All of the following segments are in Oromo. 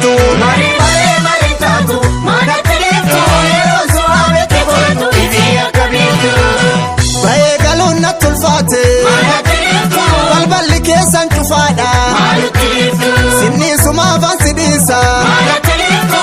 biiftu. Marii malee marii taatu manatti dhiiftu yeroo su'aabetti gootu ifi akka biiftu. Ba'ee galuun natti ulfaate. Manatti dhiiftu. Balballi keessan cufaadha. Maalitti dhiiftu. Sinniisumaaf ansi dhiisa. Manatti dhiiftu.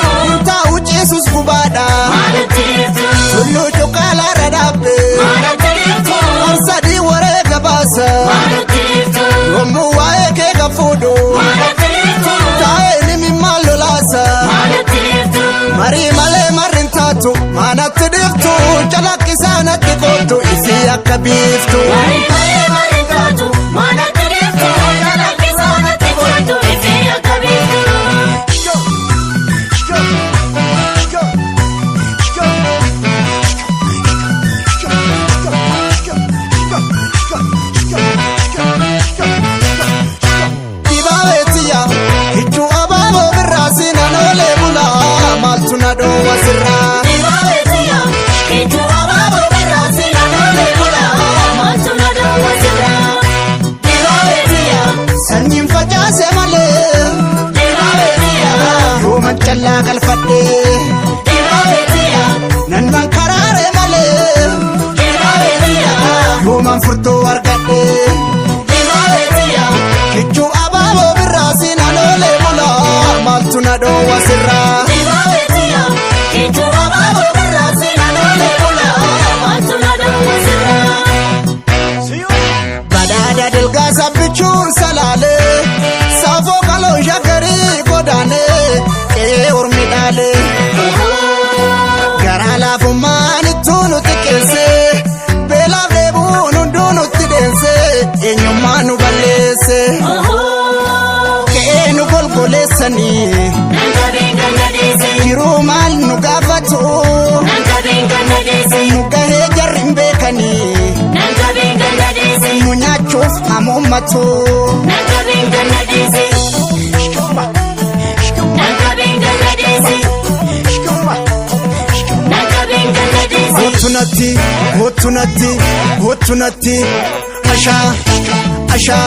Taa'u ciisus gubaadha. Maalitti dhiiftu. Tulluu cuqqaalaarra dhaabbe. Manatti dhiiftu. Arsadii wareega baasa. Maalitti dhiiftu. Yommuu waa'ee kee kan fuudhu. Manatti dhiiftu. Taa'ee ni mimmaan lolaasa. Maalitti dhiiftu. Marii malee marri hin taatu manatti dhiiftu calaqqisaa natti kootu ifii akka biiftu. Marii malee marii taatu manatti dhiiftu calaqqisaa natti gootu ifi akka biiftu. Dibaabee tiyya kichuu abaaboo birraa siinaan oolee bulaa maaltu na dhoowwa sirraa. Dibaabee kichuu abaaboo birraa siinaan oolee bulaa maaltu na dhoowwa sirraa. Dibaabee Sanyiin facaase malee dibaabee yooman callaa galfadhee dibaabee nan mankaraaree malee dibaabee yooman furtuu argadhee. dibaabee. Kichuu abaaboo birraa siinaan oolee bulaa maaltu na dhoowwa sirraa. Dibaabee kichuu abaaboo birraa siinaan oolee bulaa maaltu na dhoowwa sirraa. Badhaadha dalgaa sabbichuun salaalee saafoo qaloo shaggarii godaanee qe'ee ormi dhaalee. Garaa laafummaan ittuu nu xiqqeessee beelaaf dheebuun hunduu nutti deensee eenyummaa nu balleesse. Qe'ee nu golgoleessanii jiruu maal nu gaafatu nu gahee jarri hin beekanii nu nyaachuuf hamuummatu. Gootunatti gootunatti gootunatti ashaa ashaa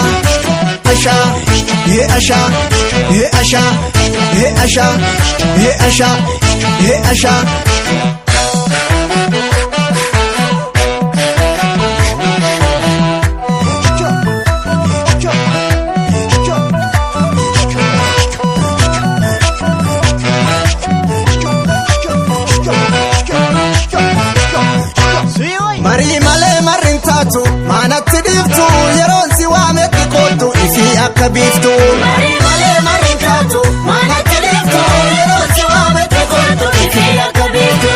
ashaa yee ashaa yee ashaa yee ashaa yee ashaa yee ashaa. Marii malee marri hin taatu manatti dhiiftu yeroon si waametti kootu ifii akka biiftu. Marii malee marri hin taatu manatti dhiiftu yeroo si waametti kootu ifi akka biiftu.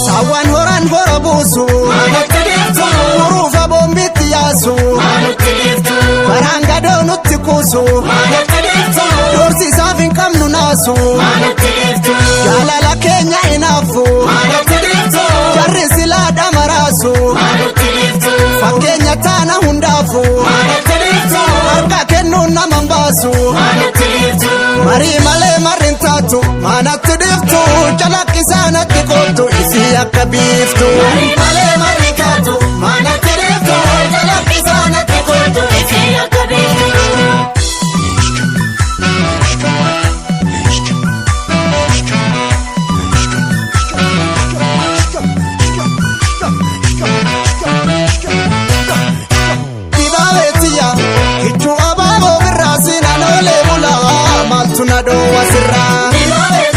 Saawwan horan hora buusu Manatti dhiiftu. urufa boombitti yaasu Manatti dhiiftu. baraan gadoo nutti kuusu Manatti dhiiftu. doorsisaaf hin qabnu naasu Manatti dhiiftu. jaalala keenya hinaafu Manatti dhiiftu. jarri silaa dhamaraasu Manatti dhiiftu. fakkeenya taana hundaafu Manatti dhiiftu. harka kennuun nama hin baasu. Manatti dhiiftu. Marii malee marri hin taatu manatti dhiiftu calaqqisaa natti kootu ifii akka biiftu. Marii malee marri taatu manatti dhiiftu calaqqisaa natti kootu ifi akka biiftu. Dibaabee tiyya kichuu abaaboo birraa siinaan oolee bulaa maaltu na dhoowwa sirraa. Dibaabee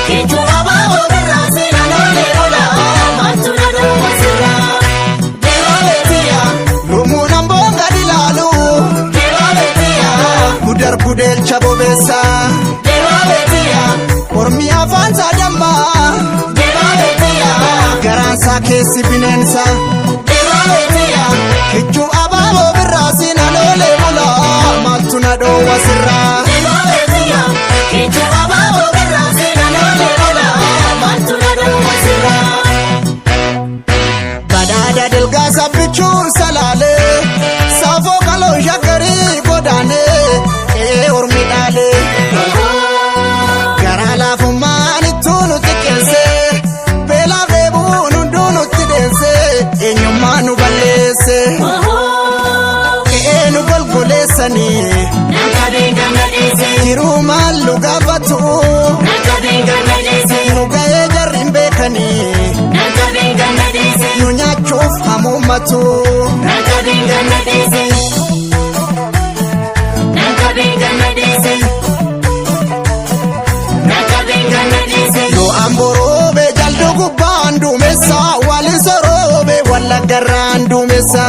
kichuu abaaboo birraa siinaan oolee bulaa maaltu na dhoowwa sirraa. Dibaabee Lumuun amboon gadi laalu dibaabee gudar gudeelcha bobeessa dibaabee ormi afaansaa dammaa dibaabee garaansaa keessi bineensa. dibaabee. Kichuu abaaboo birraa siinaan oolee bulaa maaltu na dhoowwa sirraa. Dibaabee kichuu abaaboo birraa siinaan oolee bulaa maaltu na dhoowwa sirraa. Badhaadha dalgaa sabbichuun salaalee saafoo qaloo shaggarii godaanee qe'ee ormi dhaalee. Garaa laafummaan ittuu nu xiqqeessee beelaaf dheebuun hunduu nutti deensee dubbatu. Nanqabeen ganna dhiise. Nanqabeen ganna dhiise. Nanqabeen ganna dhiise. Yoo amboroobe jaldu gubbaan duumessa waliin soroobe wallaggarraan duumessa.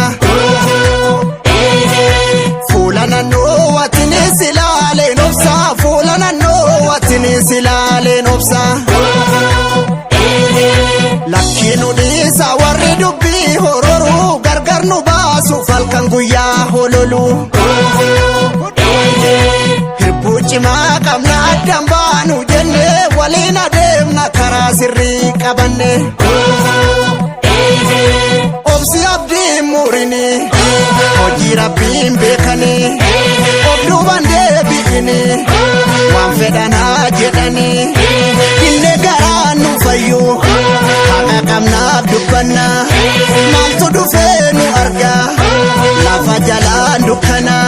Fuula naannoo watinis ilaaleen obsa fuula naannoo watinis ilaaleen obsa. Lakkii nu dhiisa warri dubbii hororuu gargar nu baasu falkan guyyaa hololu. Hirbuu cimaa qabna addaan baanu jenne waliin adeemna karaa sirrii qabanne. Obsi abdiin murini hojii rabbiin beekani of duuban deebi'ini waan fedhanaa jedhani inni garaa nu fayyu haqa qabnaaf dubbanna maaltu dhufee nu arga lafa jalaan dukkana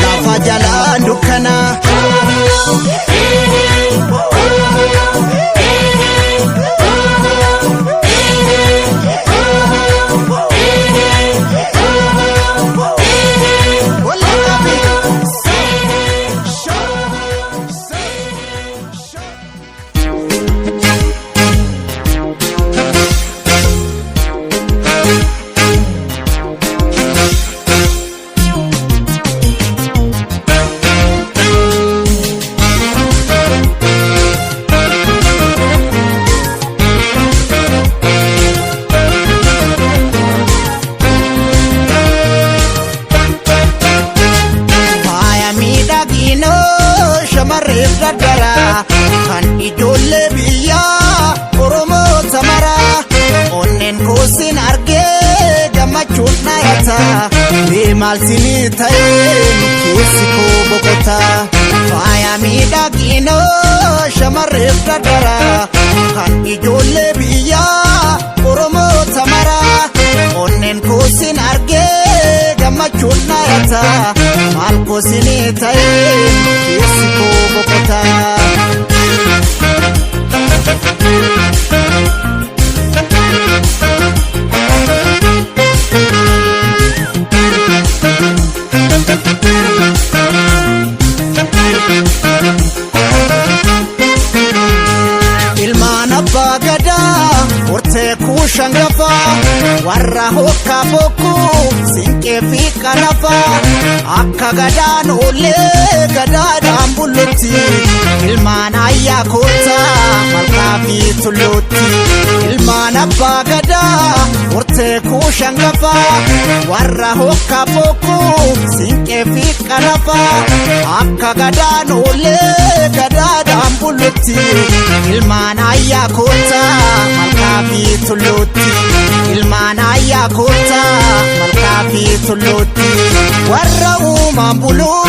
lafa jalaan dukkana. Faaya miidhaginaa shamarreef dardaraa kan ijoollee biyyaa Oromoo samaraa onneen koosin argee gammachuun dhayata mee maal sinii ta'ee keessi koo boqota. Faaya miidhaginaa shamarreef dardaraa kan ijoollee biyyaa Oromoo samaraa onneen koosin argee gammachuun dhayata maal koosinii ta'ee keessi koo boqota. Ilmaan abbaa gadaa hortee kuushan gafaa warra hokkaa bokkuu siinqee fi qarafaa akka gadaan oollee gadaadhaan bullutti ilmaan ayyaa koottaa malkaa fi tulluutti ilmaan abbaa gadaa hortee kuushan gafaa warra hokkaa bokkuu siinqee fi qarafaa akka gadaan oollee gadaadhaan bullutti ilmaan ayyaa koottaa malkaa fi tulluutti ilmaan ayyaa koottaa malkaa fi tulluutti warra uumaan buluu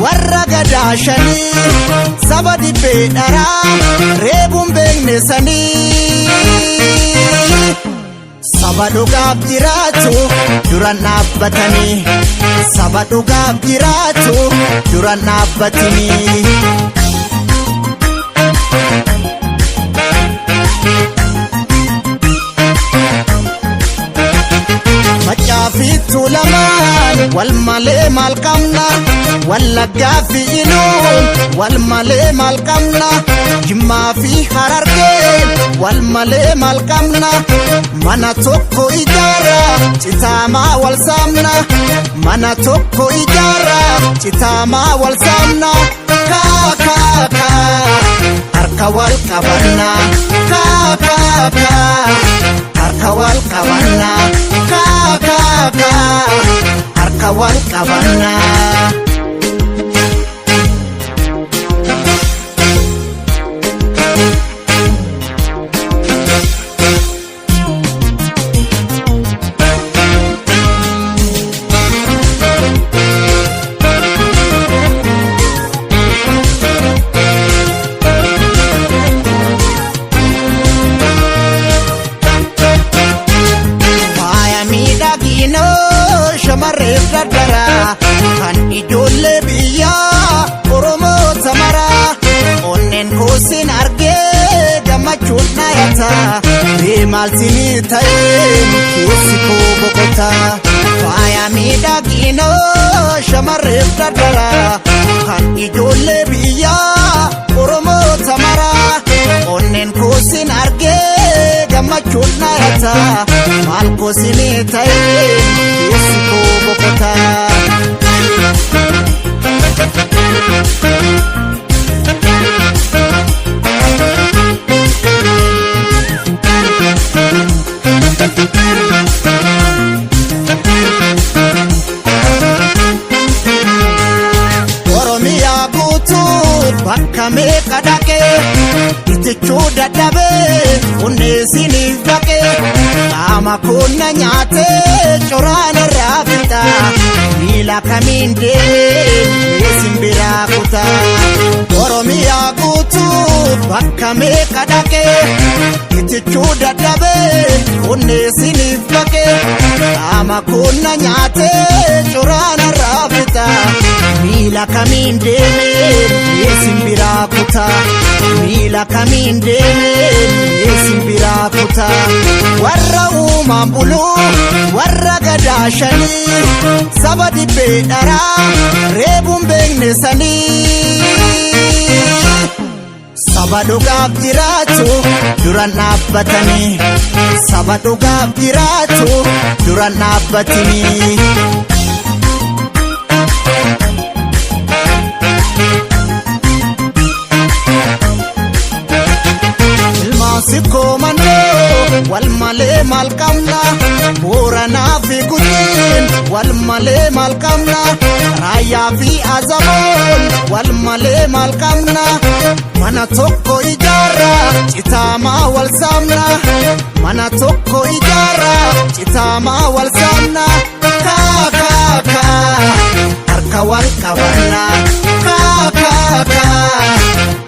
warra gadaa shanii saba dibbee dharaa reebuun beekne sanii. Saba dhugaaf jiraatu duran dhaabbatanii saba dhugaaf jiraatu duran dhaabbatanii. Macaafiitu lamaan wal malee maal qabna wallaggaa fi iluun wal malee maal qabna jimmaa fi harargeen wal malee maal qabna mana tokko ijaara citaamaa wal saamna mana tokko ijaara citaamaa wal saamna kaa kaa kaa harka wal qabanna kaa kaa kaa harka wal qabanna kaa kaa kaa harka wal qabanna. Faaya miidhaginaa shamarreef dardaraa kan ijoollee biyyaa Oromoo samaraa onneen koosin argee gammachuun dhayata mee maal sinii ta'ee keessi koo boqota. kuta. Faaya miidhaginaa shamarreef dardaraa kan ijoollee biyyaa Oromoota maraa. Onneen koosin argee gammachuun dhaayata, maal koosinii ta'ee keessi koo boqotaa. Oromiyaa guutuu bakka meeqa dhaqee, itichuu dadhabee onnee siniif dhaqee, qaama koonna nyaatee coraan irraa fixa, miila kamiin deemee isin biraa kuta. Oromiyaa guutuu bakka meeqa dhaqee, itichuu dadhabee onnee siniif dhaqee, qaama koonna nyaatee coraan irraa fixa, miila kamiin deemee isin biraa kuta, miila kamiin deemee isin biraa kuta. Warra uumaan buluu, warra gadaa shanii, saba dibbee dharaa reebuun beekne sanii. Saba dhugaaf jiraatu duran dhaabbatanii, saba dhugaaf jiraatu duran dhaabbatanii. Ilmaan sikkoo mandoo wal malee maal qabna? Booranaa fi Gujiin wal malee maal qabna? Raayyaa fi Azaboon wal malee maal qabna? Mana tokko ijaarra, citaamaa wal saamna. Mana tokko ijaarra, citaamaa wal saamna. Kaa kaa kaa, harka wal qabanna. Kaa kaa kaa,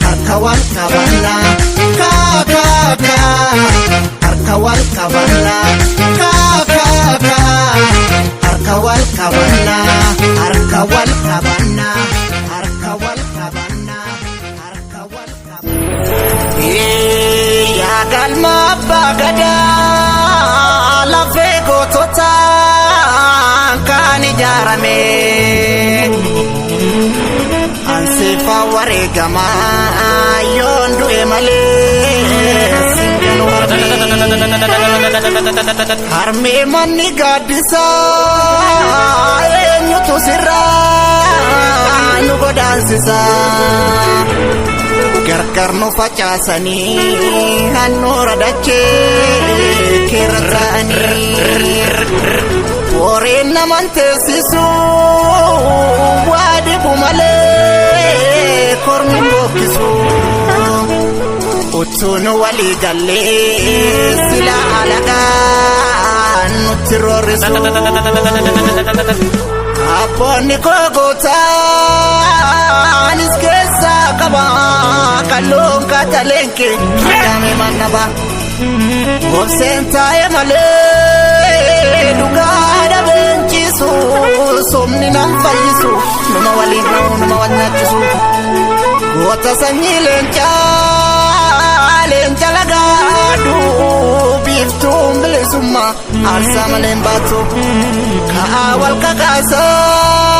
harka wal qabanna. Kaa kaa kaa, harka wal qabanna. Kaa kaa kaa, harka wal qabanna. Harka wal qabanna. Harka wal qabanna. Harka wal qabanna. Yaa galma abbaa gadaa, lafee gootota kan ijaarame. Anseefa wareegamaa yoon du'e malee singan harmee, manni gaaddisaa eenyutu sirraa nu godaansisa? Gargar nu facaasanii handhuura dachee keerra ta'anii, Warreen naman teessisu waa dhibu malee kormi bokkisu. Utuu nu walii gallee sila alagaan nutti roorrisu. Abboonni koo gootaanis keessaa qaba, kalluun kataleenke adame mannaba. Obseen taa'e malee dhugaa dhabeenchisu, somni nan fayyisu, numa waliin na'u, numa wal nyaachisu. Goota sanyii leencaa, leenca lagaadhu, biiftuun bilisummaa aarsaa malee hin baatu. Ka'aa wal kakaasaa,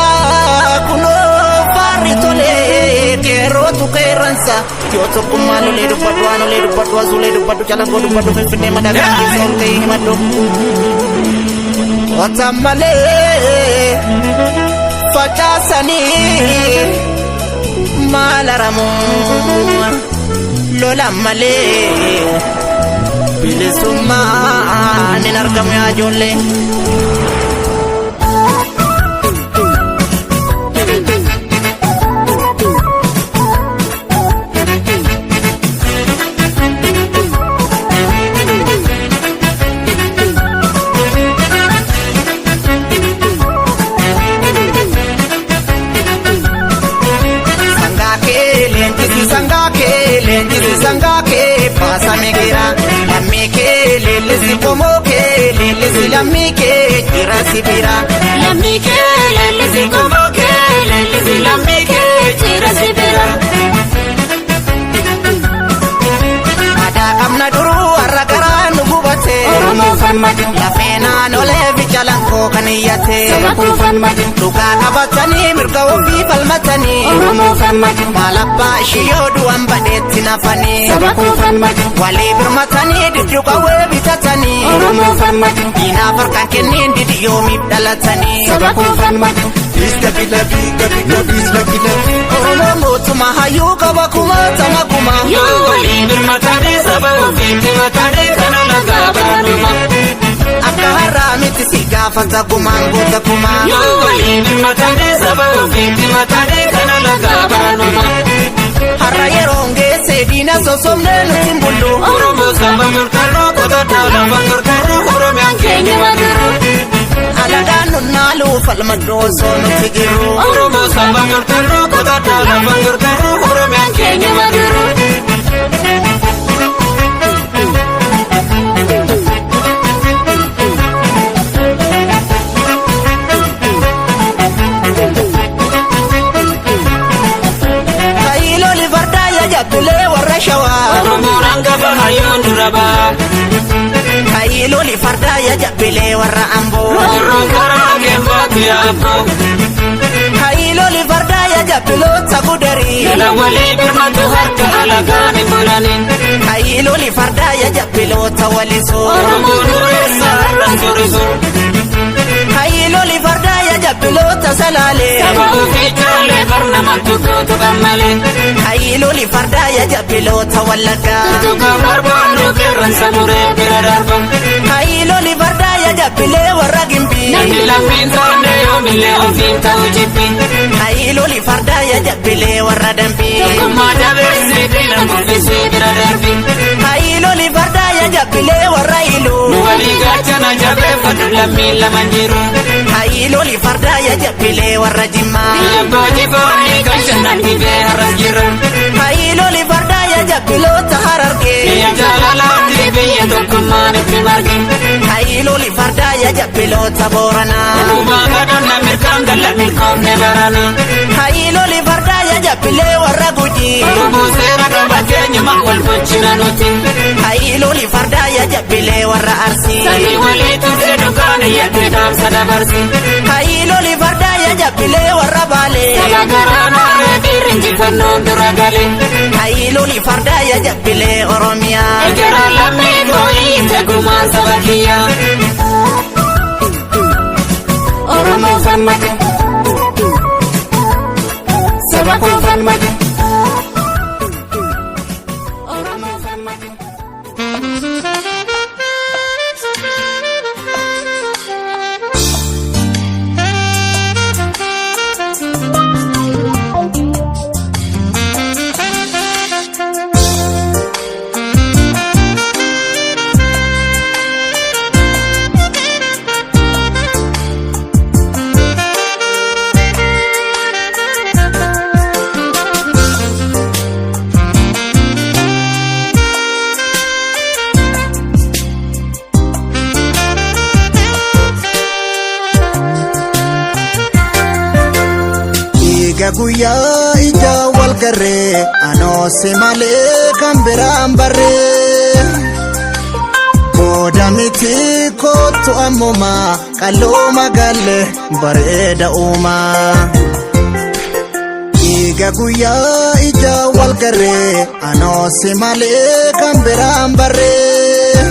kunoo faarri tolee, qeerrootu qeerransa. Yoo tokkummaa lolee dubbadhu, waan olee dubbadhu, asuulee dubbadhu, calangoo dubbadhu, finfinnee madagaa keessa ol ta'ee himadhu. Qotan malee facaasanii maal aramoo, lolan malee bilisummaan hin argamu yaa ijoollee. Sangaa kee leenjisi, sangaa kee leenjisi, sangaa kee baasame gira. Lammii kee leellisi, qomoo kee leellisi, lammii kee jira si bira. Lammii kee leellisi, qomoo kee leellisi, lammii kee jira si bira. Madaa qabna duruu, har'a garaa nu gubate. Oromoo falmatu. Lafee naannolee fi calanqoo. Saba koo falmatu. Dhugaa qabatanii mirga ofii falmatanii. Oromoo falmatu. Maal abbaa ishii yoo du'an badheetti nafanii. Saba koo falmatu. Walii birmatanii didduqawwee bitatanii. Oromoo falmatu. Diinaaf harkaan kenniin didi yoomiif dhalatanii. Saba koo falmatu. Oromoon mootummaa hayyuu qaba kumaatama kuma. Yoo walii birmatanii saba ofiitti matanii kana lagaa baanuma. Akka har'aa miti si gaafata gumaan goota kumaa. Yoo walii birmatanii saba ofiitti matanii kana lagaa baanuma. Har'a yeroon geesse diina sossobnee nuti hin bullu. Oromoo saba murtarroo qotattaa lafa gargaaruu Oromiyaan keenya magaruu. Alagaan nunnaaluu falmadhu osoo nuti jirru. Oromoo saba murtarroo qotattaa lafa gargaaruu Oromiyaan keenya magaruu. Kaayiloli fardaa yaa jabbilee warra shawaa. Oromoon hangafa hayyoon dura ba'a. Kaayiloli fardaa yaa jabbilee warra amboo. Oromoon karaa keembaatu yaabboo. Kaayiloli fardaa yaa jabbiloota gudarii. Jala walii birmatu harka alagaan hin bulani. Kaayiloli fardaa yaa jabbiloota walisoo. Oromoon dureessa har'a sorisu. Kaayiloli fardaa yaa jabbiloota salaalee. Saba ofii jaalee barnamatu gootu malee. Kaayiloli fardaa yaa jabbiloota wallaggaa. Tuttuqa barbaannu qeerransa muree bira darba. Kaayiloli fardaa yaa jabbilee warra gimbii. Namni lammiin taane yoomillee ofiin ta'u jibbi. Kaayiloli fardaa yaa jabbilee warra dambii. Tokkummaa jabeessii diina kuffisii bira darbi. Kaayiloli fardaa yaa jabbilee warra iluu. Nu walii gaachana jabeeffatu lammiin lama jiru. Kaayiloli fardaa yaa jabbilee warra jimmaa. Biyya baajifoonni kan shannan dhibee har'as jira. Kaayiloli fardaa yaa jabbiloota harargee. Biyya jaalalaatti biyya tokkummaan itti marge. Kaayiloli fardaa yaa jabbiloota booranaa. Uumaa kadhanna mirgaan galla milkoomne barana. Kaayiloli fardaa yaa jabbilee warra gujii. Oromoo seera qaba keenyuma wal bulchina nuti. Kaayiloli fardaa yaa jabbilee warra arsii. Sabni walii turse dukkaana yaadde dhaamsa dabarse. Kaayiloli fardaa yaa jabbilee warra baalee. Saba garaa maaree dhiirri injifannoon dura gale. Kaayiloli fardaa yaa jabbilee Oromiyaa. Egeroo lammii gooyii tegumaan saba kiyyaa. Oromoo falmatu. Saba koo falmatu. Oromoo falmatu. Dhiiga guyyaa ija wal garree anoo si malee kan biraan barree. Booda miti kootu ammuma qalloo magaalle bareeda uumaa. Dhiiga guyyaa ija wal garree anoo si malee kan biraan barree.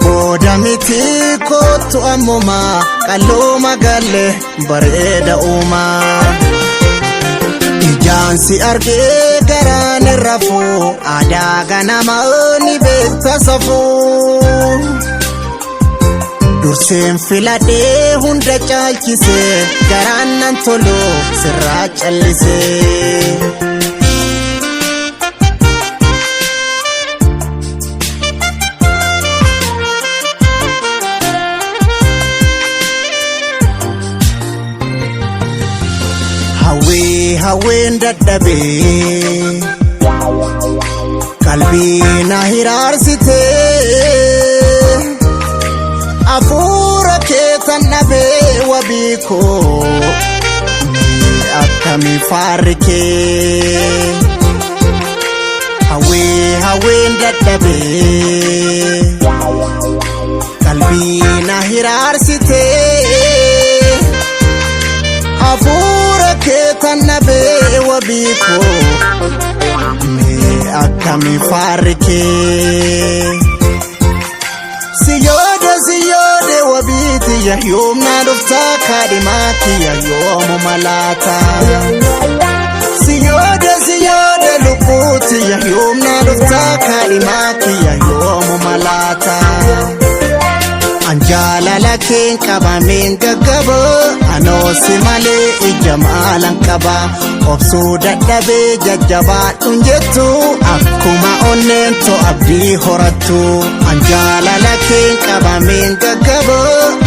Booda miti kootu ammuma qalloo magaalle bareeda uumaa. Ijaan si argee garaan hin rafuu aadaa ganamaa ni beekta safuu. Durseen filadhee hunda caalchisee garaan nan tolu sirraa callisee. Hawwii hawwiin dadhabee qalbii na hiraarsitee hafuura keetan dhabee wabii koo mee akkamii faarri kee hawwii hawwiin dadhabee qalbii na hiraarsitee. Akkami faarri kee. Siyoode siyoode wabiitiyya yoomna dhuftaa kaadhimaa kiyya yoomuma laata. Siyoode siyoode lubbuutiyya yoomna dhuftaa kaadhimaa kiyya yoomuma laata. An jaalala keen qabameen gaggaba anoo si malee ija maalan qaba obsuu dadhabee jajjabaadhuun jettu akkuma onneen too abdii horattu. An jaalala keen qabameen gaggaba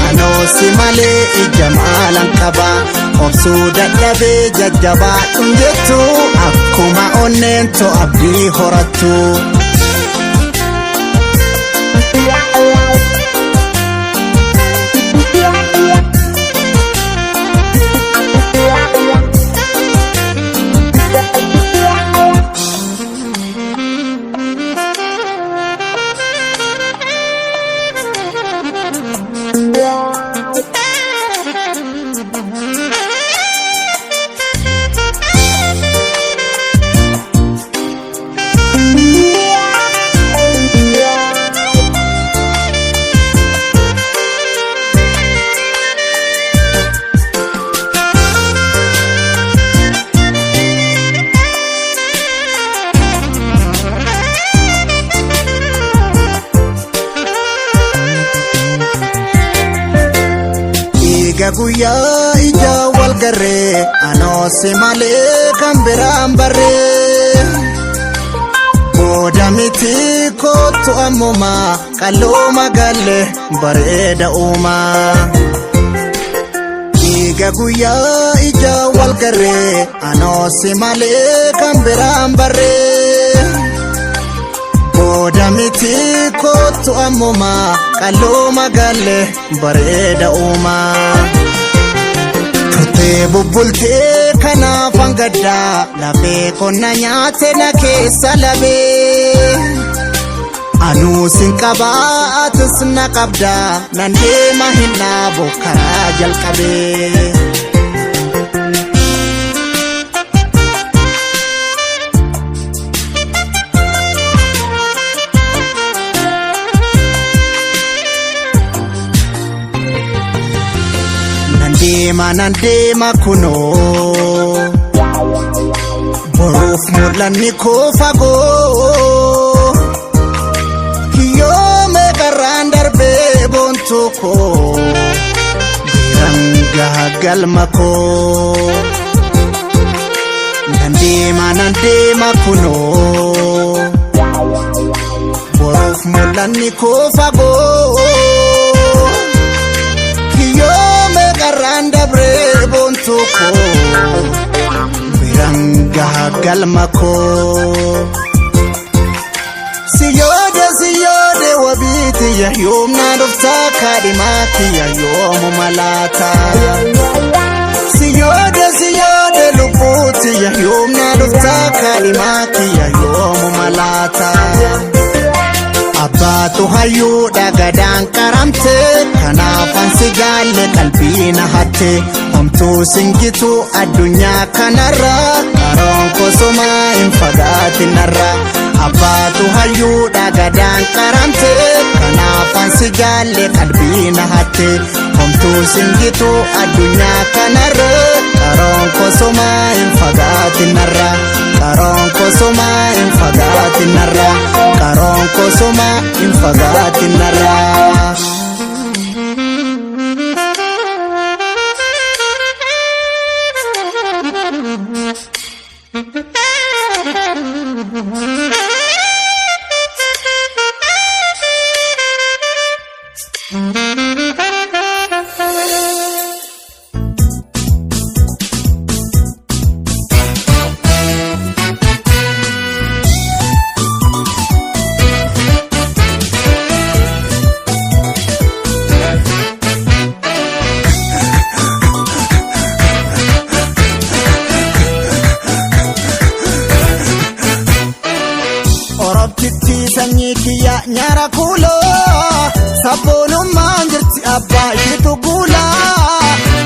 anoo si malee ija maalan qaba obsuu dadhabee jajjabaadhuun jettu akkuma onneen too abdii horattu. Eega guyyaa ija wal garree anoo si malee kan biraan barree. Booda miti kootu ammuma qalloo magalle bareeda uumaa. Eega guyyaa ija wal garree anoo si malee kan biraan barree. Booda miti kootu ammuma qalloo magalle bareeda uumaa. Turtee bubbultee kanaaf hangaddaa lafee qonna nyaate na keessa labee. Anuu sin qabaa atis na qabdaa nan deema hin dhaabu karaa jalqabee. Nan deema nan deema kunoo boruuf mul'anni koo fagoo kiyyoo meeqarraan darbee boontuu koo biran gaha galma koo. Nan deema nan deema kunoo boruuf mul'anni koo fagoo. Kiyyoo meeqarraan dabree boontuu koo biran gaha galma koo. Siyoode siyoode wabiitiyya yoomna dhuftaa kaadhimaa kiyya yoomuma laata. Siyoode siyoode lubbuutiyya yoomna dhuftaa kaadhimaa kiyya yoomuma laata. Abbaatu hayyuudha gadaan qaramte kanaaf ansi jaalle qalbii na hatte homtuu singitu addunyaa kanarra qaroon kosumaa hin fagaatinarra. Abbaatu hayyuudha gadaan qaramte kanaaf ansi jaalle qalbii na hatte homtuu singitu addunyaa kanarra qaroon kosumaa hin fagaatinarra. Qaroon kosumaa hin fagaatinarra. Qaroon kosumaa hin fagaatinarra. Oromtitti sanyii kiyya nyaara kuuloo sabboonummaan jirti abbaa ishiitu guula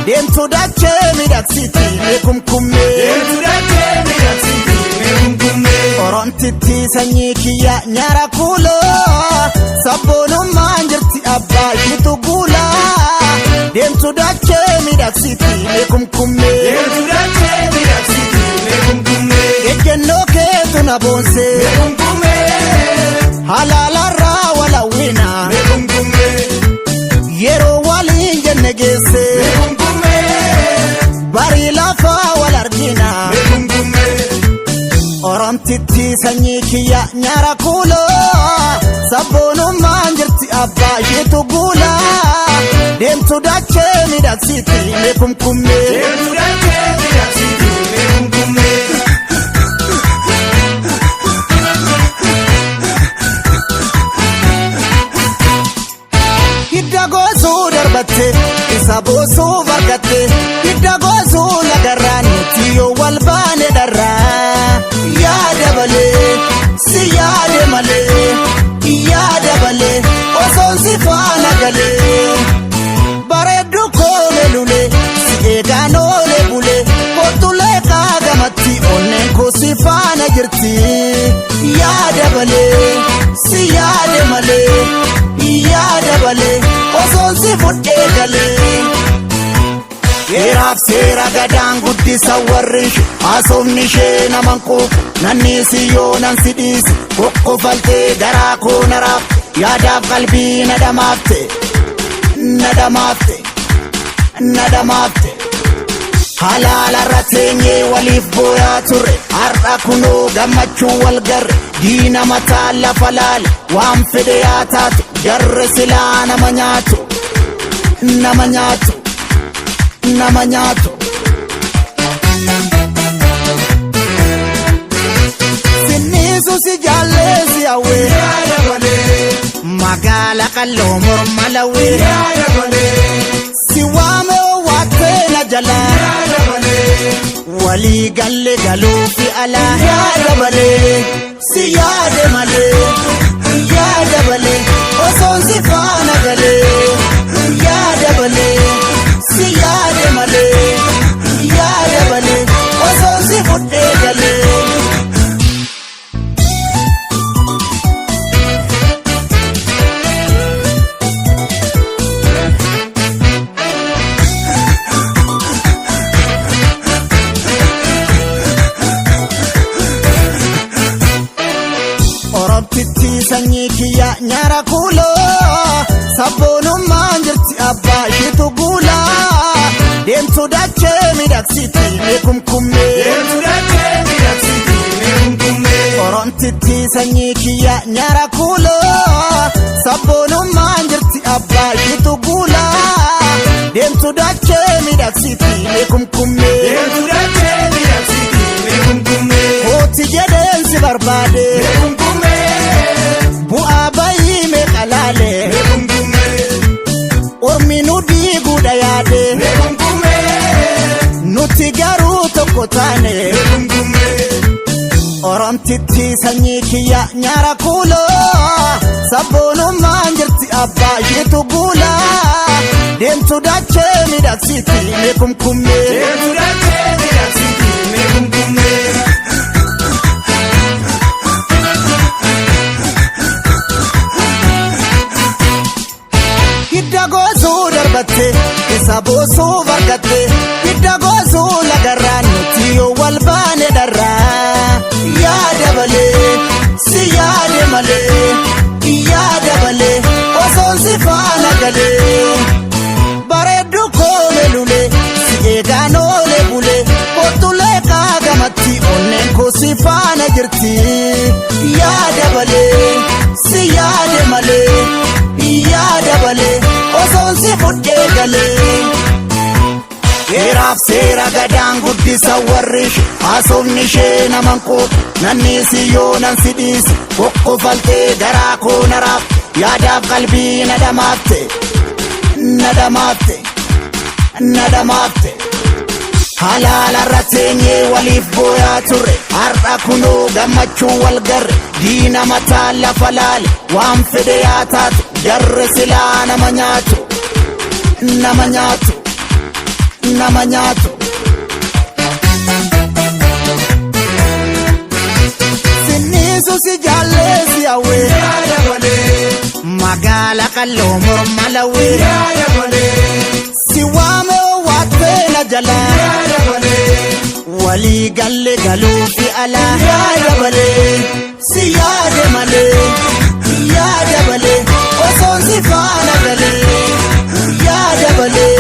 deemtu dachee miidhagsiti mee kumkummee. Deemtu dachee miidhagsiti mee kumkummee. Orontittii sanyii kiyya nyaara kuuloo sabboonummaan jirti abbaa ishiitu guula deemtu dachee miidhagsiti meekumkummee Deemtu dachee miidhagsiti meekumkummee. Ejjennoo keetu na boonsee Meekumkummee. Halaalarraa walawwina Meekumkummee. Yeroo waliin jenne geesse Meekumkummee. Barii lafaa wal argina. Meekumkummee. Oromtittii sanyii kiyya nyaara kuuloo sabboonummaan jirti abbaa isheetu guula deemtu dachee miidhagsiti meekumkummee. Deemtu dachee miidhagsiti meekumkummee. Hidda goosuu darbatte isa boosuu bargatte hidda goosuu lagarraa nuti yoo wal baane dharraa yaada balee si yaade malee yaada balee osoon si faana galee bareeddu koole lulee si eegaan oole bulee kottulee kaagamatti onneen koo si faana jirti yaada balee si yaade malee yaada balee osoon si fudhee galee. Heeraaf seera gadaan guddisa warri ishee haasofni ishee naman quuqu nanniisi yoo nan si dhiise kokkofaltee garaa koo naraaf yaadaaf qalbii na dhamaafte na dhamaafte na dhamaafte. Halaalarra teenyee waliif booyaa turre har'a kunoo gammachuu wal garre diina mataa lafa laale waan fedhe yaa taatu jarre silaa nama nyaatu nama nyaatu nama nyaatu. Sinniisu si jaalleessi hawwee Yaada malee. Magaala qalloo morma lawwee Yaada malee. Si waame owwaattee na jalaa. Yaada malee. Walii galle galuufi alaa yaada malee si yaade malee yaada malee osoon si faana galee yaada malee si yaade malee yaada malee osoon si fudhee galee. Oromtittii sanyii kiyya nyaara kuuloo sabboonummaan jirti abbaa isheetu guula deemtu dachee miidhagsiti meekumkummee. Deemtu dachee miidhagsiti meekumkummee. Oromtittii sanyii kiyya nyaara kuuloo sabboonummaan jirti abbaa isheetu guula deemtu dachee miidhagsiti meekumkummee. Deemtu dachee miidhagsiti meekumkummee. Kooti jedheen si barbaade Meekumkummee. Bu'aa bayii meeqa laalee. Meekumkummee. Ormi nu diiguudha yaade Meekumkummee. Nuti garuu tokko taane Meekumkummee. Oromtittii sanyii kiyya nyaara kuuloo sabboonummaan jirti abbaa isheetu guula deemtu dachee miidhagsiti meekumkummee. Deemtu dachee miidhagsiti meekumkummee. Hidda goosuu darbatte isa boosuu bargatte hidda goosuu lagarraa nuti yoo wal baane dharraa yaada malee si yaade malee yaada malee osoon si faana galee bareeddu koole lulee si eegaan oole bulee kottulee kaagamatti onneen koo si faana jirti yaada malee si yaade malee yaada malee osoon si fudhee galee. Heeraaf seera gadaan guddisa warri ishee haasofni ishee naman quuqu nanniisi yoo nan si dhiise kokkofaltee garaa koo naraaf yaadaaf qalbii na dhamaafte na dhamaafte na dhamaafte. Halaalarra teenyee waliif booyaa turre har'a kunoo gammachuu wal garre diina mataa lafa laale waan fedhe yaa taatu jarre silaa nama nyaatu nama nyaatu nama nyaatu. Anu si jaallee si hawwee. Magaala qalloo morma lawwee. Si waame waattee na jalaa. Walii galle galuu fi alaa. Yaada malee si yaade malee. Yaada malee osoon si faana galee. Yaada malee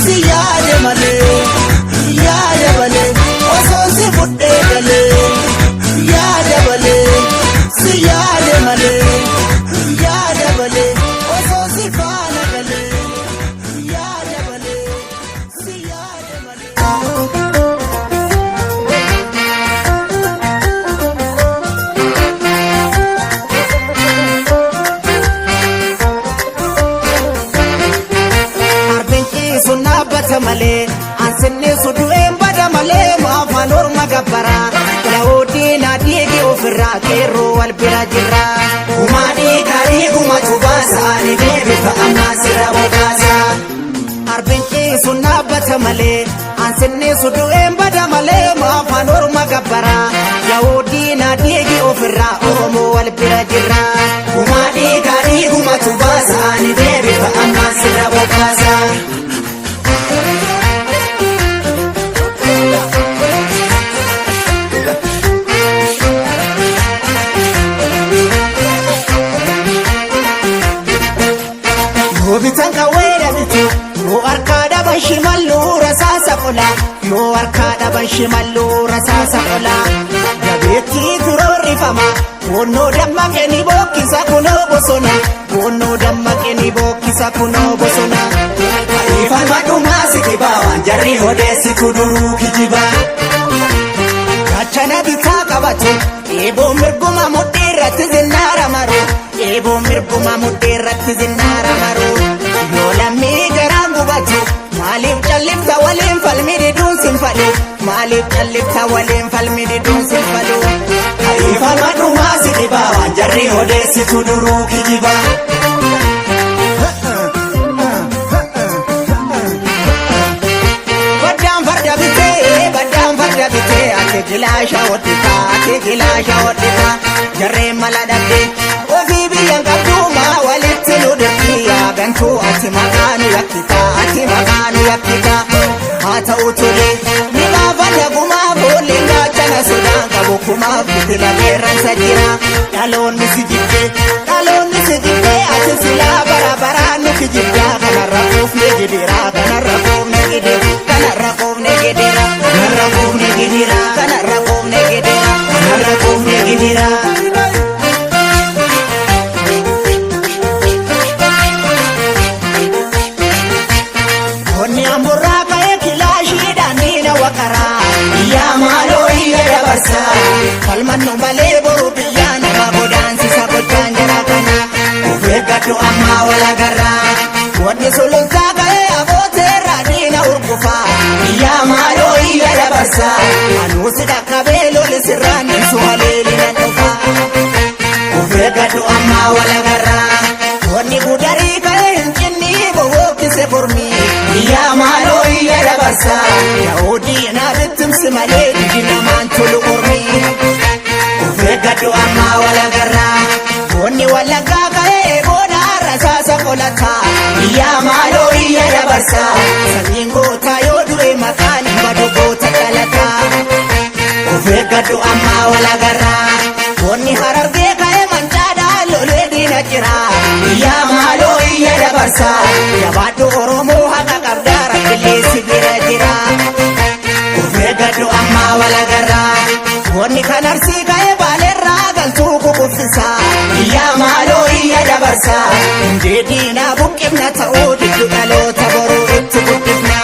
si yaade malee. Yaada malee osoon si fudhee galee. Yaada malee si yaade malee. Yaada malee osoon si faana galee. Yaada malee si yaade malee. Arbeen ciisu dhaabbata malee ansinnisu du'een bada malee maafaan orma gabbaraa Yaa'uudhiin adiigi ofirraa qeerroo wal bira jirra. Gumaadhii gaarii gumatu baasaa ni deebifa ammaa sirra bobaasaa. Arbeen ciisu dhaabbata malee ansinnisu du'een bada malee maafaan orma gabbaraa Yaa'uudhiin adiigi ofirraa Oromoo wal bira jirra. Gumaadhii gaarii gumatu baasaa ni deebifa ammaa sirra bobaasaa. Yoo bitan qawwee dhabitu yoo harkaa dhaban shimalluu rasaasa qola yoo harkaa dhaban shimalluu rasaasa qola jabeettii turoorrifama Boonnoo dammaqee ni bookkisa kunoo bosona boonnoo dammaqee ni bookkisa kunoo bosona. Ifaan dhumaa si dhibaa waan jarri odeessitu duruu kijibaa. Gaachana bitaa qabatu eeboo mirguma mudhii irratti zinnaara maru eeboo mirguma mudhii irratti zinnaara maru yoo lammii garaan gubatu maaliif callifta waliin falmi diduun sin falu maaliif callifta waliin falmi diduun sin falu. Ifaan dhumaa si dhibaa waan jarri odeessitu duruu kijibaa. Baddaan farda bitee baddaan farda bitee ati gilaasha hodhitaa ati gilaasha hodhitaa jarreen mala dhabdee ofii biyyan qabduumaa walitti nu dirqii yaagantuu ati maqaa nu yakkitaa ati maqaa nu yakkitaa haa ta'u tolee ni baafanna gumaa boolleen gaachana sodaan qabu kumaaf bitila qeerransa jira dhaloonni si jibbee dhaloonni si jibbee ati silaa bara baraan nu kijibdaa kanarra quufne gidiraa kanarra quufne gidiraa kanarra quufne gidiraa Kanarra quufne gidiraa. kanarra quufne gidiraa Kanarra quufne gidiraa. Onni amburraa ka'ee kilaashiidhaan diina waqaraa. Iyyaa maaloo iyya dabarsaa. Falmannu malee boru biyyaa nama godaansisa gochaan jara kana. Of eeggadhu ammaa wal agarraa. Wanni sulultaa ka'ee abooteerraa diina urgufaa. Iyyaa maaloo iyya dabarsaa. Anuusi dhaqqabee loli sirraan ibsu haleelina dhufaa. Of eeggadhu ammaa wal agarraa. Wanni gudarii ka'ee hin cinni bobokkise mormii. Iyyaa maaloo iyya dabarsaa. Yaa'oo diinaa bittimsi malee didi namaan tolu ormii. Of eeggadhu ammaa wal agarraa. Wanni wallaggaa ka'ee booda rasaasa qolataa. Iyyaa maaloo iyya dabarsaa. Sanyiin gootaa yoo du'e maqaan hin badu goota dhalataa. Of eeggadhu ammaa wal agarraa. Wanni harargee ka'ee mancaadhaa lolee diina jira. Iyyaa maaloo iyya dabarsaa. Jabaadhu Oromoo haqa qabdaa rabbilee si bira jira. Of eeggadhu ammaa wal agarraa. Wanni kan arsii ka'ee baaleerraa galtuu kukuffisa. Iyyaa maaloo iyya dabarsaa. Hundee diinaa buqqifna ta'uu diddu dhaloota boruu itti guddifna.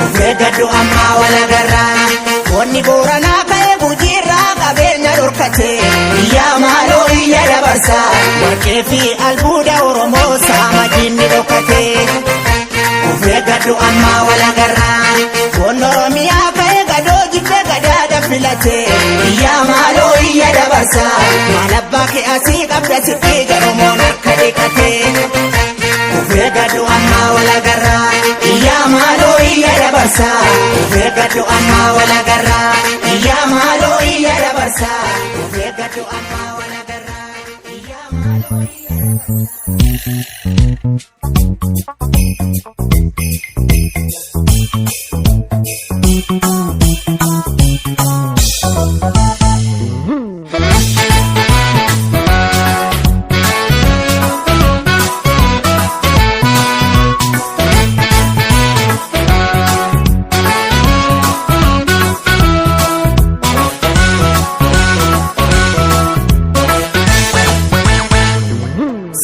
Of eeggadhu ammaa wal agarraa. Wanni booranaa ka'ee gujiirraa qabeenya dhorkate. Iyyaa maaloo iyya dabarsaa. Warqee fi albuuda Oromoo saama diinni dhokate. Of eeggadhu ammaa wal agarraa. Wanni Oromiyaa ka'ee gadoo jibbee gadaadha filate. Iyyaa maaloo iyya dabarsaa. Maal abbaa kee asii qabda sirrii Oromoon harka dhiqate. Of eeggadhu ammaa wal agarraa. Iyyaa maaloo iyya dabarsaa. Of eeggadhu ammaa wal agarraa. Iyyaa maaloo iyya dabarsaa. Of eeggadhu ammaa wal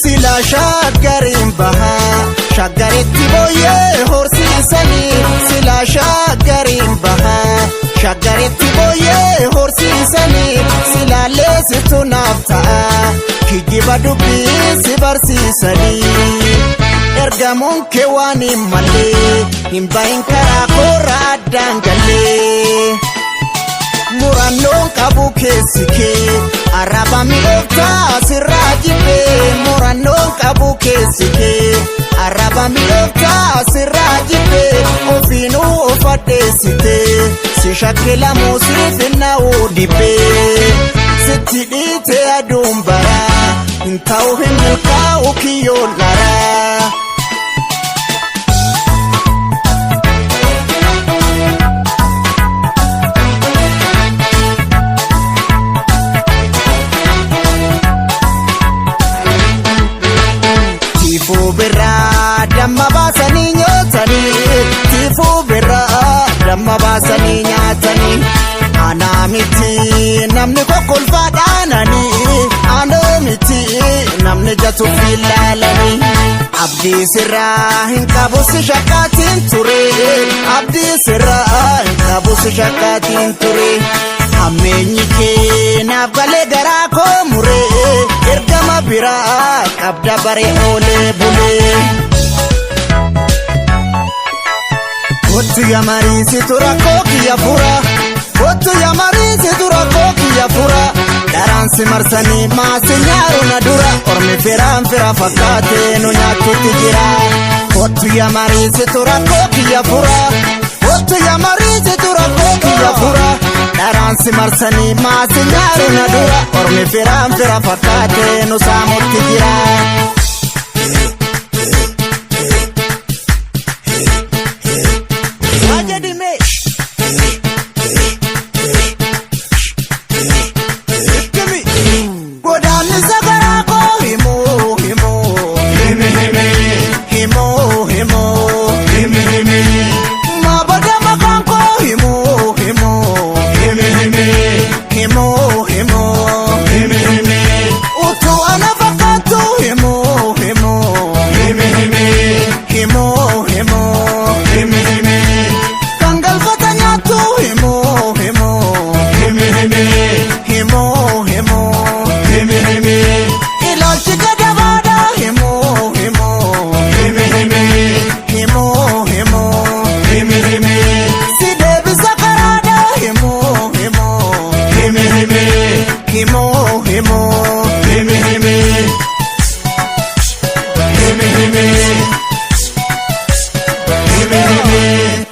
Sila shaggariin bahaa shaggaritti booyyee horsiisanii. Sila shaggariin bahaa shaggaritti booyyee horsiisanii. Sila leessitu naaf ta'a kijiba dubbii si barsiisanii. Ergamuun kee waan hin mallee hin bahin karaa koora addaan gallee. Murannoon qabu keessi kee arraba mi'ooftaa sirraa jibbee. Murannoon qabu keessi kee arraba mi'ooftaa sirraa jibbee. Ofiinuu of addeessitee si shakkilamuu siif hin na'uu dibbee. Sitti dhiitee aduun baraa hin ta'u hin milkaa'u kiyyoon dharaa. Tiifuu birraa damma baasanii nyaatanii. Tiifuu birraa damma baasanii nyaatanii. Anaa miti namni kokkolfaa dhaananii. Anaa miti namni jatuuf ilaalanii. Abdii sirraa hin qabu si shakkaatiin ture. Abdii sirraa hin qabu si shakkaatiin ture. Hammeenyi kee naaf galee garaa koo muree. Ergama biraa qabda baree oolee bulee. Kottu yaa mariisitu rakkoo kiyya fura. Kottu yaa mariisitu rakkoo kiyya fura. Daraan si marsanii maasi nyaaru na dura. Ormi firaan fira fakkaatee nu nyaachuutti jira. Kottu yaa mariisitu rakkoo kiyya fura. Kottu yaa mariisitu rakkoo kiyya fura. Daraan si marsanii maasi nyaaru na dura. Ormi firaan fira fakkaatee nu saamutti jira. Wajedime. Godaannisa garaa koo himuu himuu. Himi himi. Himuu himuu. Himi himi. Maabada maqaan koo himuu himuu. Himi himi. Himuu himuu. Himi himi. Utuu ana fakkaatu himuu himuu. Himi himi. Himuu himuu. Himi himi. Kan galfata nyaatu himuu himuu. Himi himi. Himuu himuu. Himi himi. Ilaalchi gadabaadha himuu himuu. Himi himi. Himuu himuu. Himi himi. Si deebisa karaadha himuu himuu. Himi himi. Himuu himuu. Himi himi. Himi himi. Himi himi.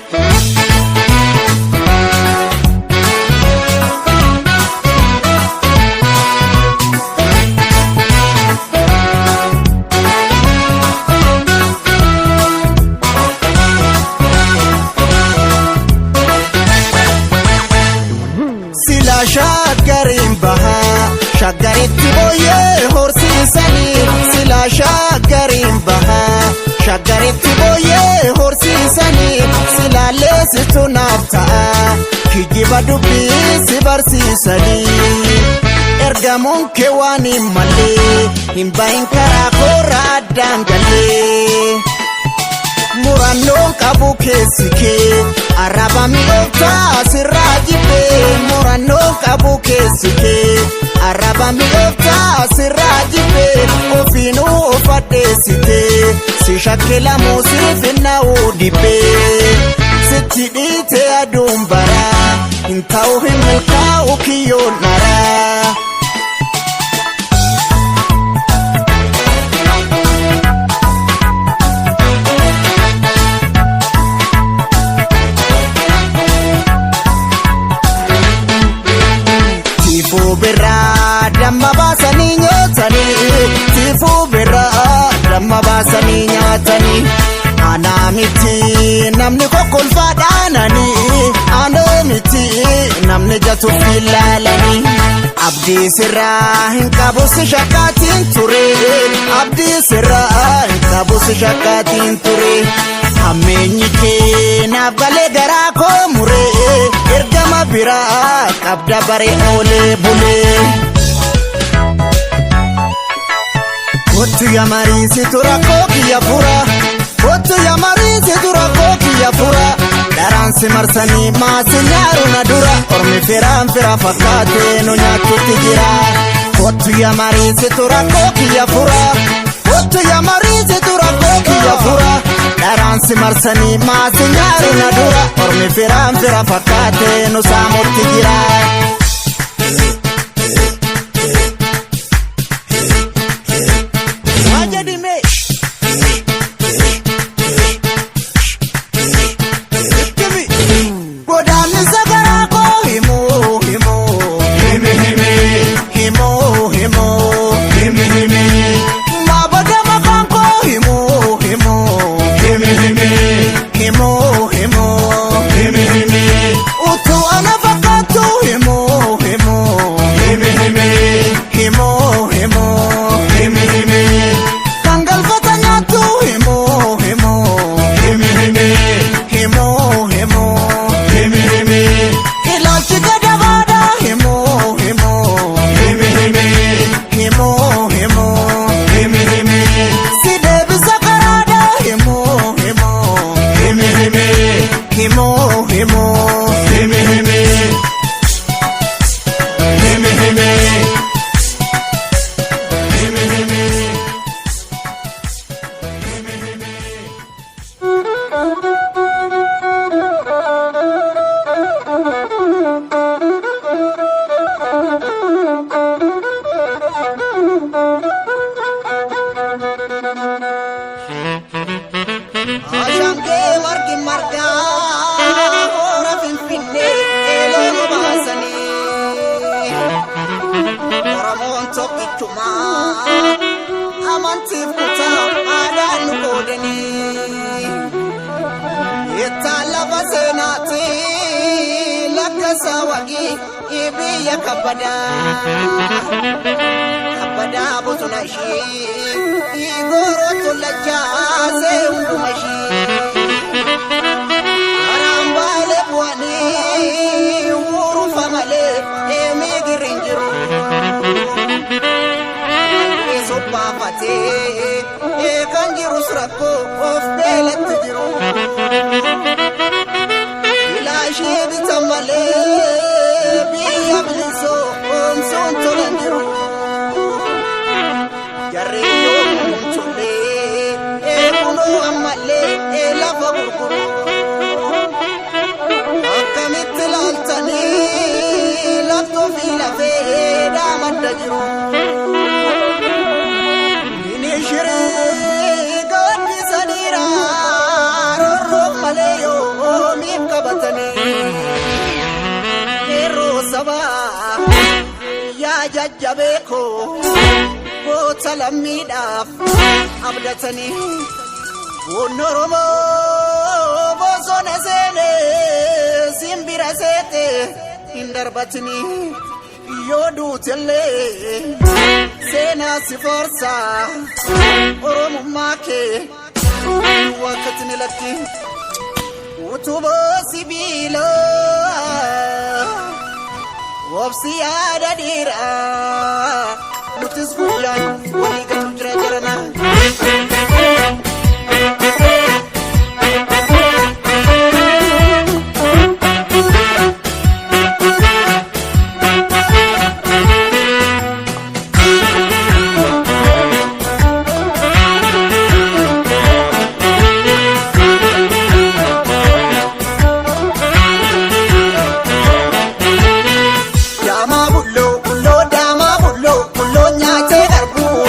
Sila shaggariin bahaa shaggaritti booyyee horsiisanii. Sila shaggariin bahaa shaggaritti booyyee horsiisanii. Sila leessitu naaf ta'a kijiba dubbii si barsiisanii. Ergamuun kee waan hin mallee hin bahin karaa koora addaan gallee. Murannoon qabu keessi kee arraba mi'ooftaa sirraa jibbee. Murannoon qabu keessi kee arraba mi'ooftaa sirraa jibbee. Ofiinuu of addeessitee si shakkilamuu siif hin na'uu dibbee. Sitti dhiitee aduun baraa hin ta'u hin milkaa'u kiyyoon dharaa. Tiifuu birraa damma baasanii nyaatanii. Tiifuu birraa damma baasanii nyaatanii. Anaa miti namni kokkolfaa dhaananii. Anaa miti namni jatuuf ilaalanii. Abdii sirraa hin qabu si shakkaatiin ture. Abdii sirraa hin qabu si shakkaatiin ture. Hammeenyi kee naaf galee garaa koo muree. Ergama biraa qabda baree oolee bulee. Kottu yaa mariisitu rakkoo kiyya fura. Kottu yaa mariisitu rakkoo kiyya fura. Daraansi marsanii maasi nyaaru na dura. Ormi firaan fira fakkaatee nu nyaatutti jira. Kottu yaa mariisitu rakkoo kiyya fura. Kottu yaa mariisitu rakkoo kiyya fura. Daraansi marsanii maasi nyaaru na dura. Ormi firaan fira fakkaatee nu saamutti jira. Waa jedhime. Godaannisa garaa koo himuu himuu Himi himi himuu himuu himi himi maabada maqaan koo himuu himuu himi himi himuu himuu himi himi utuu ana fakkaattu himuu himuu himi himi himuu himuu himi himi kan galfata nyaattu himuu himuu himi himi himuu himuu himi himi ilaalchi gadabaadha himuu himuu himi himi himuu himuu. himi himi Si deebisa karaadha himuu himuu himi himi himuu himuu. himi himi himi himi himi himi. Ashaangee margi margaa hora finfinnee eeloo baasanii. Oromoon tokkichumaa amantiif kutaa aadaan nu qoodanii. Ittaan lafa seenaati lakka saawwagii biyya kabbadaa. Kabbadaa bosona ishii gooroo lachaasee hunduma ishii. Karaan baalee bu'anii wurufa malee deemee girri hin jiru. Sobbaafatee kan jirus rakkoo of beelatti jiru. Bilaashee bitan malee biyya bilisoo oomsuun tolan jiru. Jarreen yoomuu tollee eegunoo ammallee lafa gurguru. Akkamitti laaltanii laftoo fi lafee daamadda jiru. Minishirii gaaddisaniira rorroof malee yoomiif qabatanii. Qeerroo sabaa yaa jajjabeekoo goota lammiidhaaf abdatanii. Bunni Oromoo bosona seenee simbira seete hin darbatini yoo duutellee seenaa si forsaa Oromummaa kee wakkati ni lakki utuboo sibiilaa obsi yaada dhiiraa nutis guyyaan walii galu jira jarana. Daamaa bulloo bulloo daamaa bulloo bulloo nyaatee garbuu.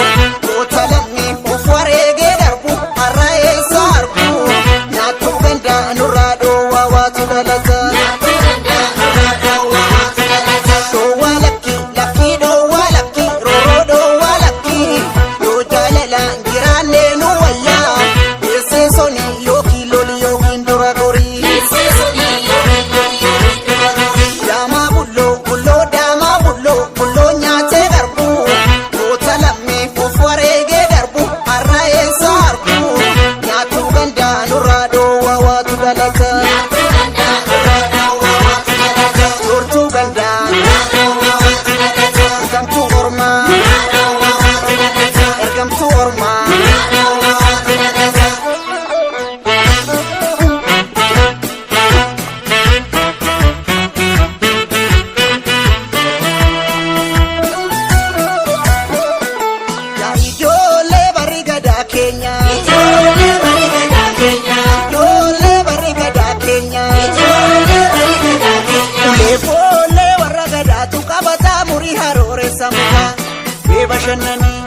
bashannanii.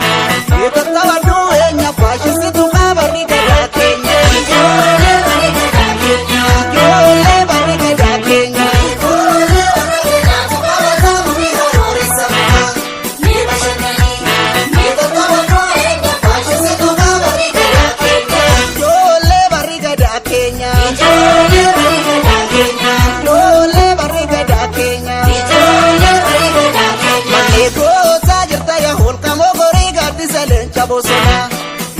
Eetattabadhu eenyu faashisitu qabarri gadaa keenya. Ijoollee warri gadaa keenya. Ijoollee barri gadaa keenya. Ijoollee warra gadaatu qabataa murii harooressa mukaa. Ni bashannanii. Eetattabadhu eenyu faashisitu qabarri gadaa keenya. Ijoollee barri gadaa keenya. Ijoollee warri gadaa keenya. Ijoollee barri gadaa keenya. Ijoollee warri gadaa keenya. Eegoosaa jirta yaa holqamoo gorii gaaddisa leenca bosonaa.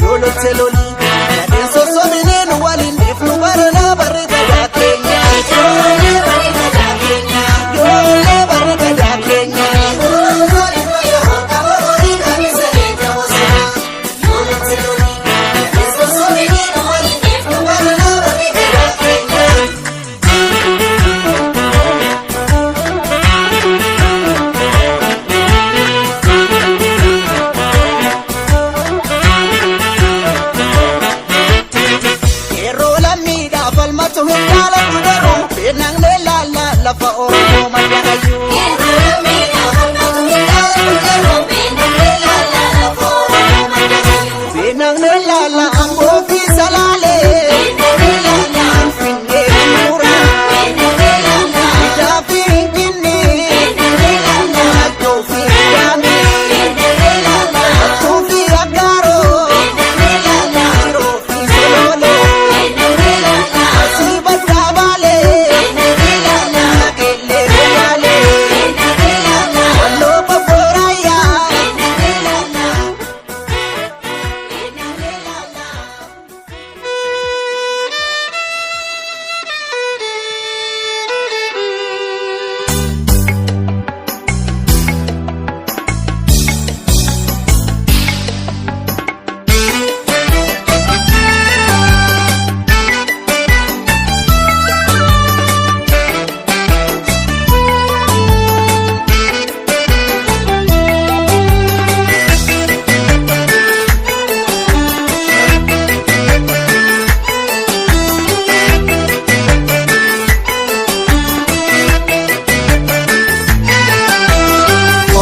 Yoo lolte loli nadeen sossobinee nu waliin dhiifnu baranaa barri gadaa keenya. Ijoollee warri gadaa keenya. Ijoollee barri gadaa keenya. Yeroo lammiidhaaf falmatu hin jaalattu garuu beeknaan laallaa lafa Oromoo madda Beeknaan laallaa amboo fi salaalee. Finfinnee muraa. Ijaa fi Finfinnee. Naannoo fi Daamee. Mattuu fi Aggaaroo. Ciroo fi Soloolee. Asii baddaa Baalee. Maqeellee Gayaalee. Walloo Bobbooraayyaa.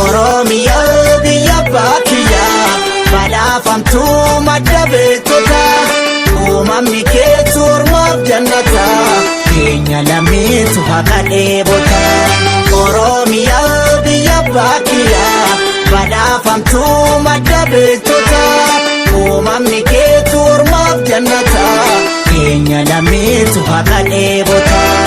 Oromiyaa biyya baakiyyaa badhaafamtuu madda beektotaa uumamni keetu ormaaf jannataa keenya lammiitu haqa dheebotaa. Oromiyaa biyya baakiyyaa badhaafamtuu madda beektotaa uumamni keetu ormaaf jannataa keenya lammiitu haqa dheebotaa.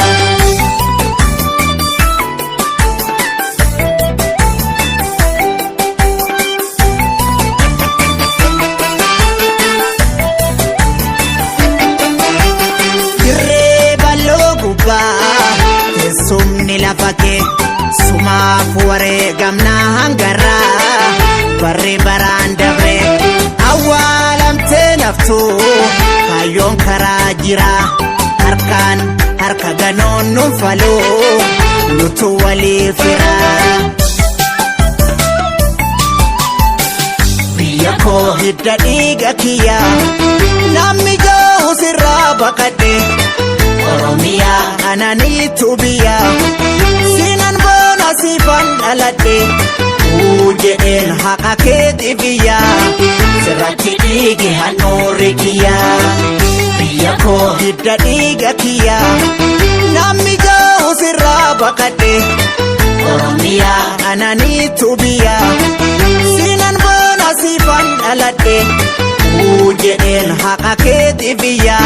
Dirree bal'oo gubbaa teessumni lafa kee sumaaf wareegamnaa hangarraa barri baraan dabre awwaalamtee naftu kaayyoon karaa jira harkaan harka ganoon nuun faluu nutu walii firaa. Biyya koo hidda dhiiga kiyya namni gahu sirraa baqadhe Oromiyaa ananiitu biyya sinan boona siifan dhaladhe uu jedheen haqa keeti biyya sirratti dhiigi handhuurri kiyya biyya koo hidda dhiiga kiyya namni gahu sirraa baqadhe Oromiyaa ananiitu biyya sinan boona siifan dhaladhe uu jedheen haqa keeti biyya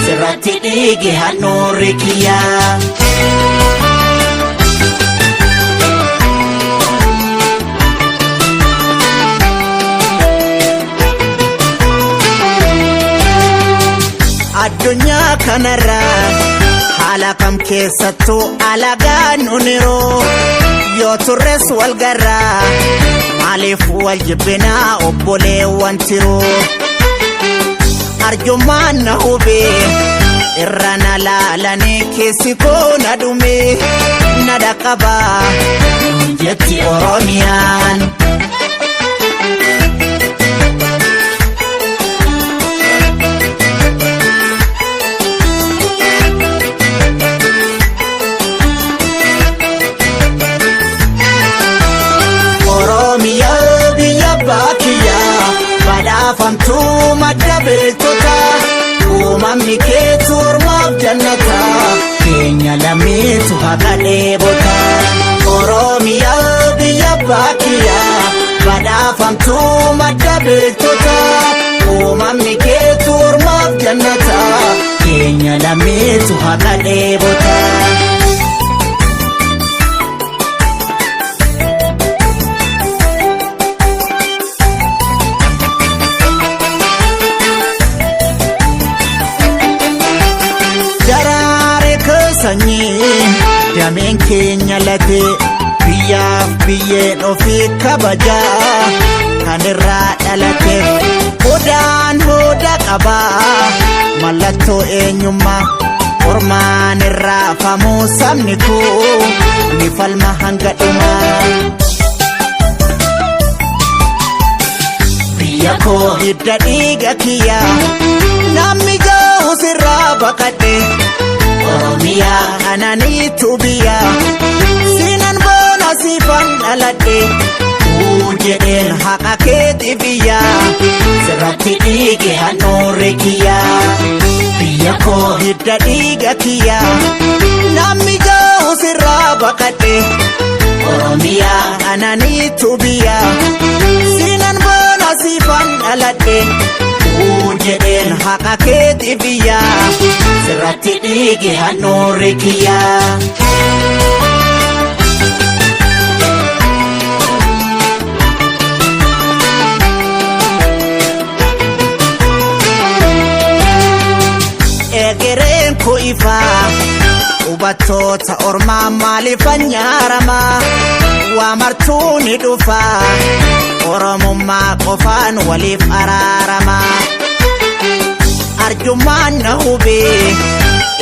sirratti dhiigi handhuurri kiyya. Addunyaa kanarraa haala kam keessattuu alagaan nuniroo yoo turres wal garraa maaliif wal jibbinaa obboleewwan tiruu arjummaan na hubee irra na laalanii keessi koo na dhume na dhaqqabaa jetti Oromiyaan. Oromiyaa biyya lammiitu haqa dheebota. Oromiyaa biyya baakiyyaa badhaafamtuu madda beektota. Uumamni keetu ormaaf jannata keenya lammiitu haqa dheebota. Daraare sanyii dameen keenya latee biyyaaf biyyeen ofii kabajaa kan irraa dhalateef odaan hooda qabaa mallattoo eenyummaa ormaan irraa famuu sabni koo ni falma hanga dhumaa. Biyya koo hidda dhiiga kiyyaa namni gahu sirraa baqadhe. Oromiyaa ananiitu biyya sinan boona siifan dhaladhe uu jedheen haqa keeti biyya sirratti dhiige handhuurri kiyya. Biyya koo hidda dhiiga kiyya namni gahu sirraa baqadhe. Oromiyaa ananiitu biyya sinan boona siifan dhaladhe. Uu jedheen haqa keeti biyya sirratti dhiige handhuurri kiyya. Egereen koo ifaa hubattoota ormaa maaliifan nyaarama waa martuu ni dhufa oromummaa qofaan waliif araarama. Arjummaan na hubee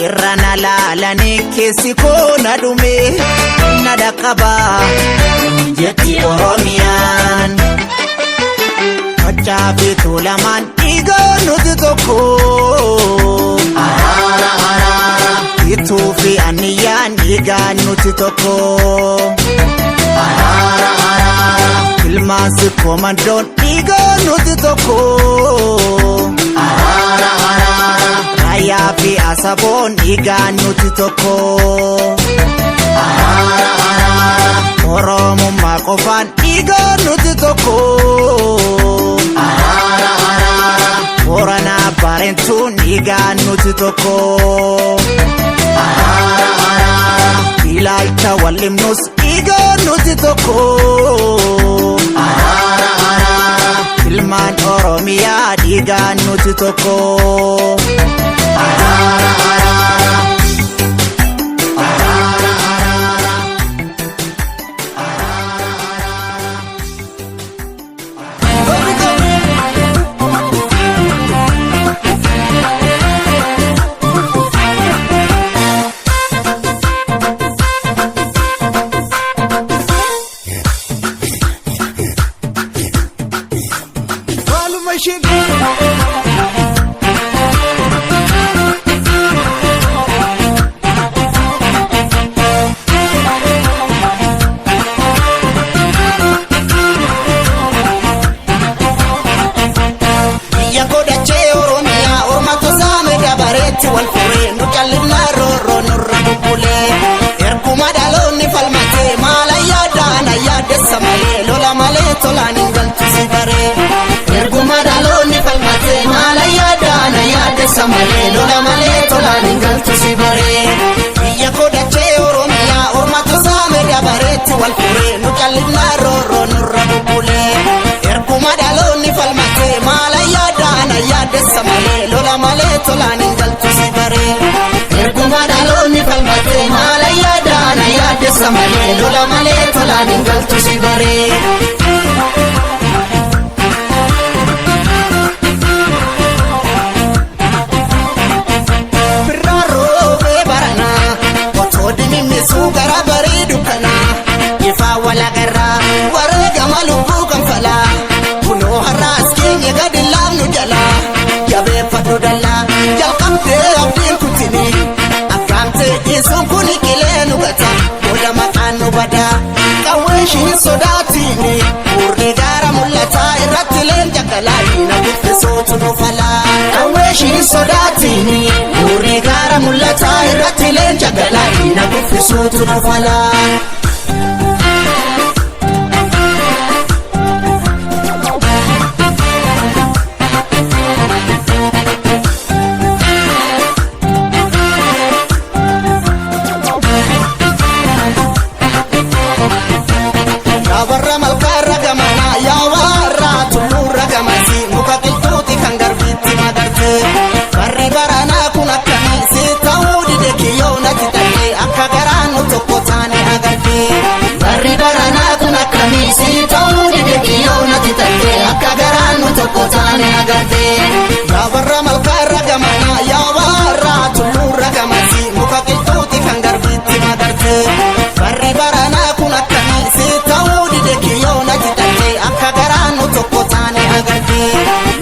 irra na laalanii keessi koo na dhume na dhaqqabaa jetti Oromiyaan. Machaa fi Tuulamaan dhiigaa nuti tokko. Araara araara. Ituu fi Aniyyaan dhiigaa nuti tokko. Araara araara. Ilmaan Sikkomandoon dhiigaa nuti tokko. Araara araara. Raayyaa fi Asaboon dhiigaa nuti tokko. Araara araara. Oromummaa qofaan dhiigaa nuti tokko. Araara araara. Booranaa Baareentuun dhiigaa nuti tokko. Araara araara. Ilaalcha wallimnus dhiigaa nuti tokko. Araara araara. Ilmaan Oromiyaa dhiigaa nuti tokko. Araara araara. Araara araara. Araara araara. Maaluma ishee Biyya godhachee Oromiyaa ormatu saame dabareetti wal furee nu callinaa roorroo nurra bubbulee. Erguma dhaloonni falmatee maal ayyaadaan ayyaadessa malee lola malee tolaan hin galtu si baree. Erguma dhaloonni falmatee maal ayyaadaan ayyaadessa malee lola malee tolaan hin galtu si baree. Biyya godhachee Oromiyaa ormatu saame dabareetti wal furee nu callinaa roorroo nurra bubbulee. Erguma dhaloonni falmatee maal ayyaadaan ayyaadessa malee lola malee tolaan hin galtu si baree. Erguma dhaloonni falmatee maal ayyaadaan ayyaadessa malee lola malee tolaan hin galtu si baree. Birraan roobee baranaa otoo dimimmisuu gara bareedu kanaa ifaa walagarraa wareegama lubbuu kanfalaa kunoo har'aas keenya gadi laafnu jalaa jabeeffadhu dallaa jalqabdee abdiin kutinii akkaamtee dhiisuun kun qilee nu gata booda maqaan nu badaa qawwee ishiin sodaatiini urri gaara mul'ataa irratti leenca galaa diina kuffisootu nu falaa qawwee ishiin sodaatiini urri gaara Mul'ataa irratti leenca galaa diina kuffisuutu nu falaa. Yaa warra malkaarra gamanaa yaa warra tulluurra gamasii muka qilxuuti kan garbiitti magarte. Barri baranaa kun akkamii si ta'uu dide kiyyoo natti ta'e akka garaanu tokko taane agarte. Barri baranaa kun akkamii si ta'uu dide kiyyoo natti ta'e akka garaanu tokko taane agarte. Yaa warra malkaarra gamanaa yaa warra tulluurra gamasii muka qilxuuti kan garbiitti magarte. Barri baranaa kun akkamii si ta'uu dide kiyyoo natti ta'e akka garaanu tokko taane agarte.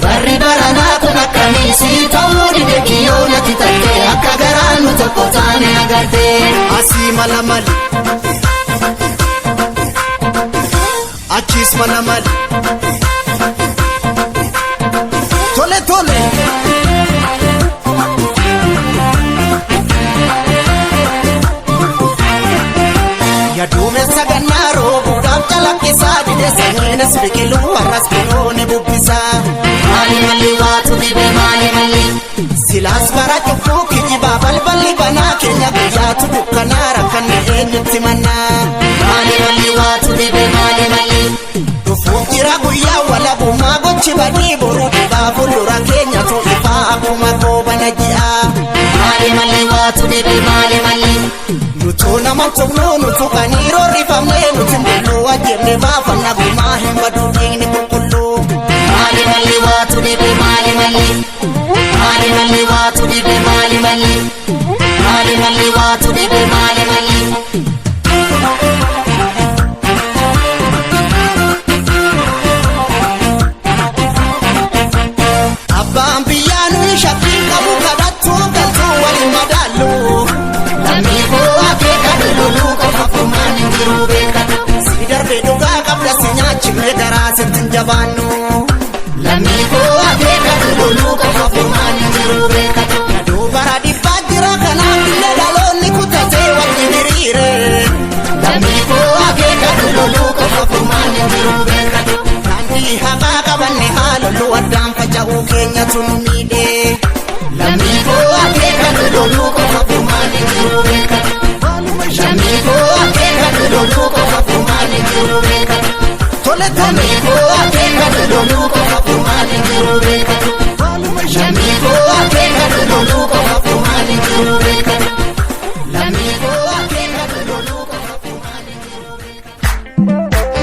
Barri baranaa kun akkamii si ta'uu dide kiyyoo natti ta'e akka garaanu tokko taane agarte. Asii mala mali. Achiis mala mali. Tole tole. Yaduumessa gannaa roobuudhaaf calaqqisaa dide sanyiinis biqiluu har'as biroo ni bubbisaa. Maali malli waatu dhibe maali malli. Silaas bara cubbuu kijibaa balballi banaa keenya guyyaatu dukkanaa rakkanne eenyutti mannaa. Maali malli waatu dhibe maali malli. Dhufuuf jira guyyaa walabummaa gochi badii boruu dhibaa fuuldura keenyatu ifaa akkuma goobana ji'aa. Maali malli waatu dhibe maali malli. Nutuu nama tuqnuu nu tuqanii roorrifamnee nuti mul'uu ajjenne baafanna gumaa hin badu dhiigni qulqulluu. Maali malli waatu dhibe maali malli. Maali malli waatu dhibe maali malli. Maali malli waatu dhibe maali malli. Abbaan biyyaa nuyi shakkii qabu kadhattuu galtuu waliin madaallu. Lammii koo akeeka loluu qofa furmaan hin jiru beekadhu. Si darbee dhugaa qabda si nyaachifne garaa sitti hin jabaannu. Lammii koo akeeka loluu qofa furmaan hin jiru beekadhu. Aduu bara dhibbaa jira kanaaf illee dhaloonni kutatee wajjin hiriire. Lammii koo akeeka loluu qofa furmaan hin jiru beekadhu. Daandii haqaa qabanne haaloluu addaan faca'uu keenyatu nu miidhe. Lammii koo akeeka loluu qofa furmaan hin jiru beekadhu. Lammii koo akeeka loluu qofa furmaan hin jiru beekadhu. Tole tole. Lammii koo akeeka loluu qofa furmaan hin jiru beekadhu. Lammii koo akeeka loluu qofa furmaan hin jiru beekadhu. Lammii koo akeeka loluu qofa furmaan hin jiru beekadhu.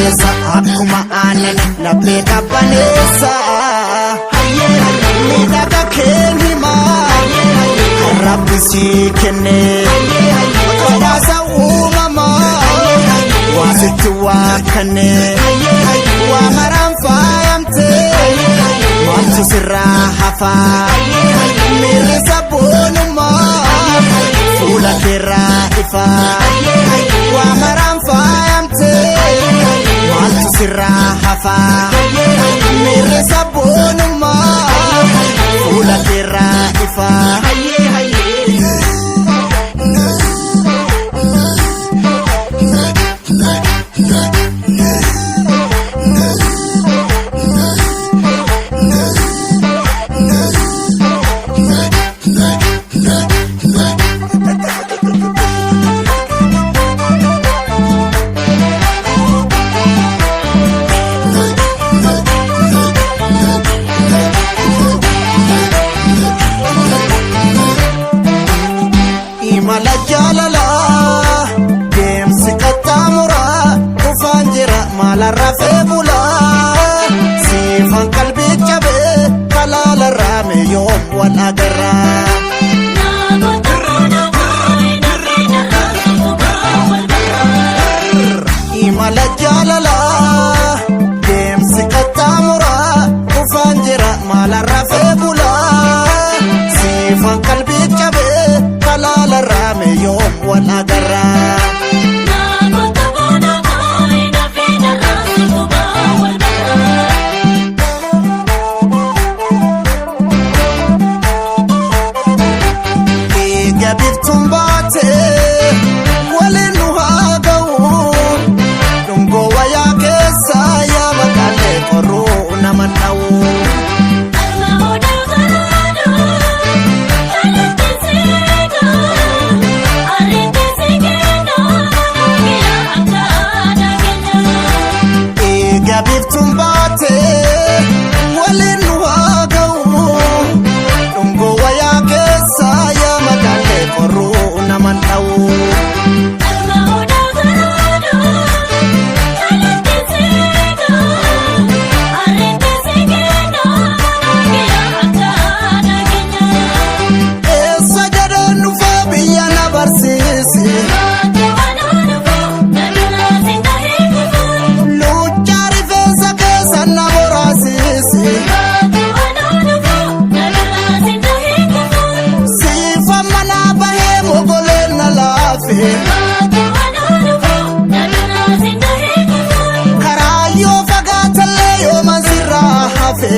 keessa akkuma aannan laphee qabbaneessa. Miidhaga keen himaa kan rabbi sii kenne badhaasa uumamaa waa sitti waa kanne waa maraan faayamte maaltu sirraa hafaa miirri sabboonummaa fuula keerraa ifaa waa maraan faayamte maaltu sirraa hafaa miirri sabboonummaa fuula keerraa ifaa. Imala jaalalaa deemsi qaxxaamuraa dhufaan jira maalarraa feebulaa siifan qalbii cabee kalaalarraa mee yoom wal agarraa. Imala jaalalaa deemsi qaxxaamuraa dhufaan jira maalarraa feebulaa siifan qalbii cabee kalaalarraa mee yoom wal agarraa. Eega biftuun baatee waliin nu haa ga'u dhungoo wayaa keessa yaa maqaalee qorruu nama dha'u. Eega biftuun baatee waliin nu haa ga'u dhungoo wayaa keessa yaa maqaalee qorruu nama dha'u. Eessa jedheen dhufee biyya na barsiisi. Luuccaa rifeensa keessa na boraasisi. Siifa manaa bahee mogoleen na laafe. Karaa yoo fagaatallee yooman sirraa hafe.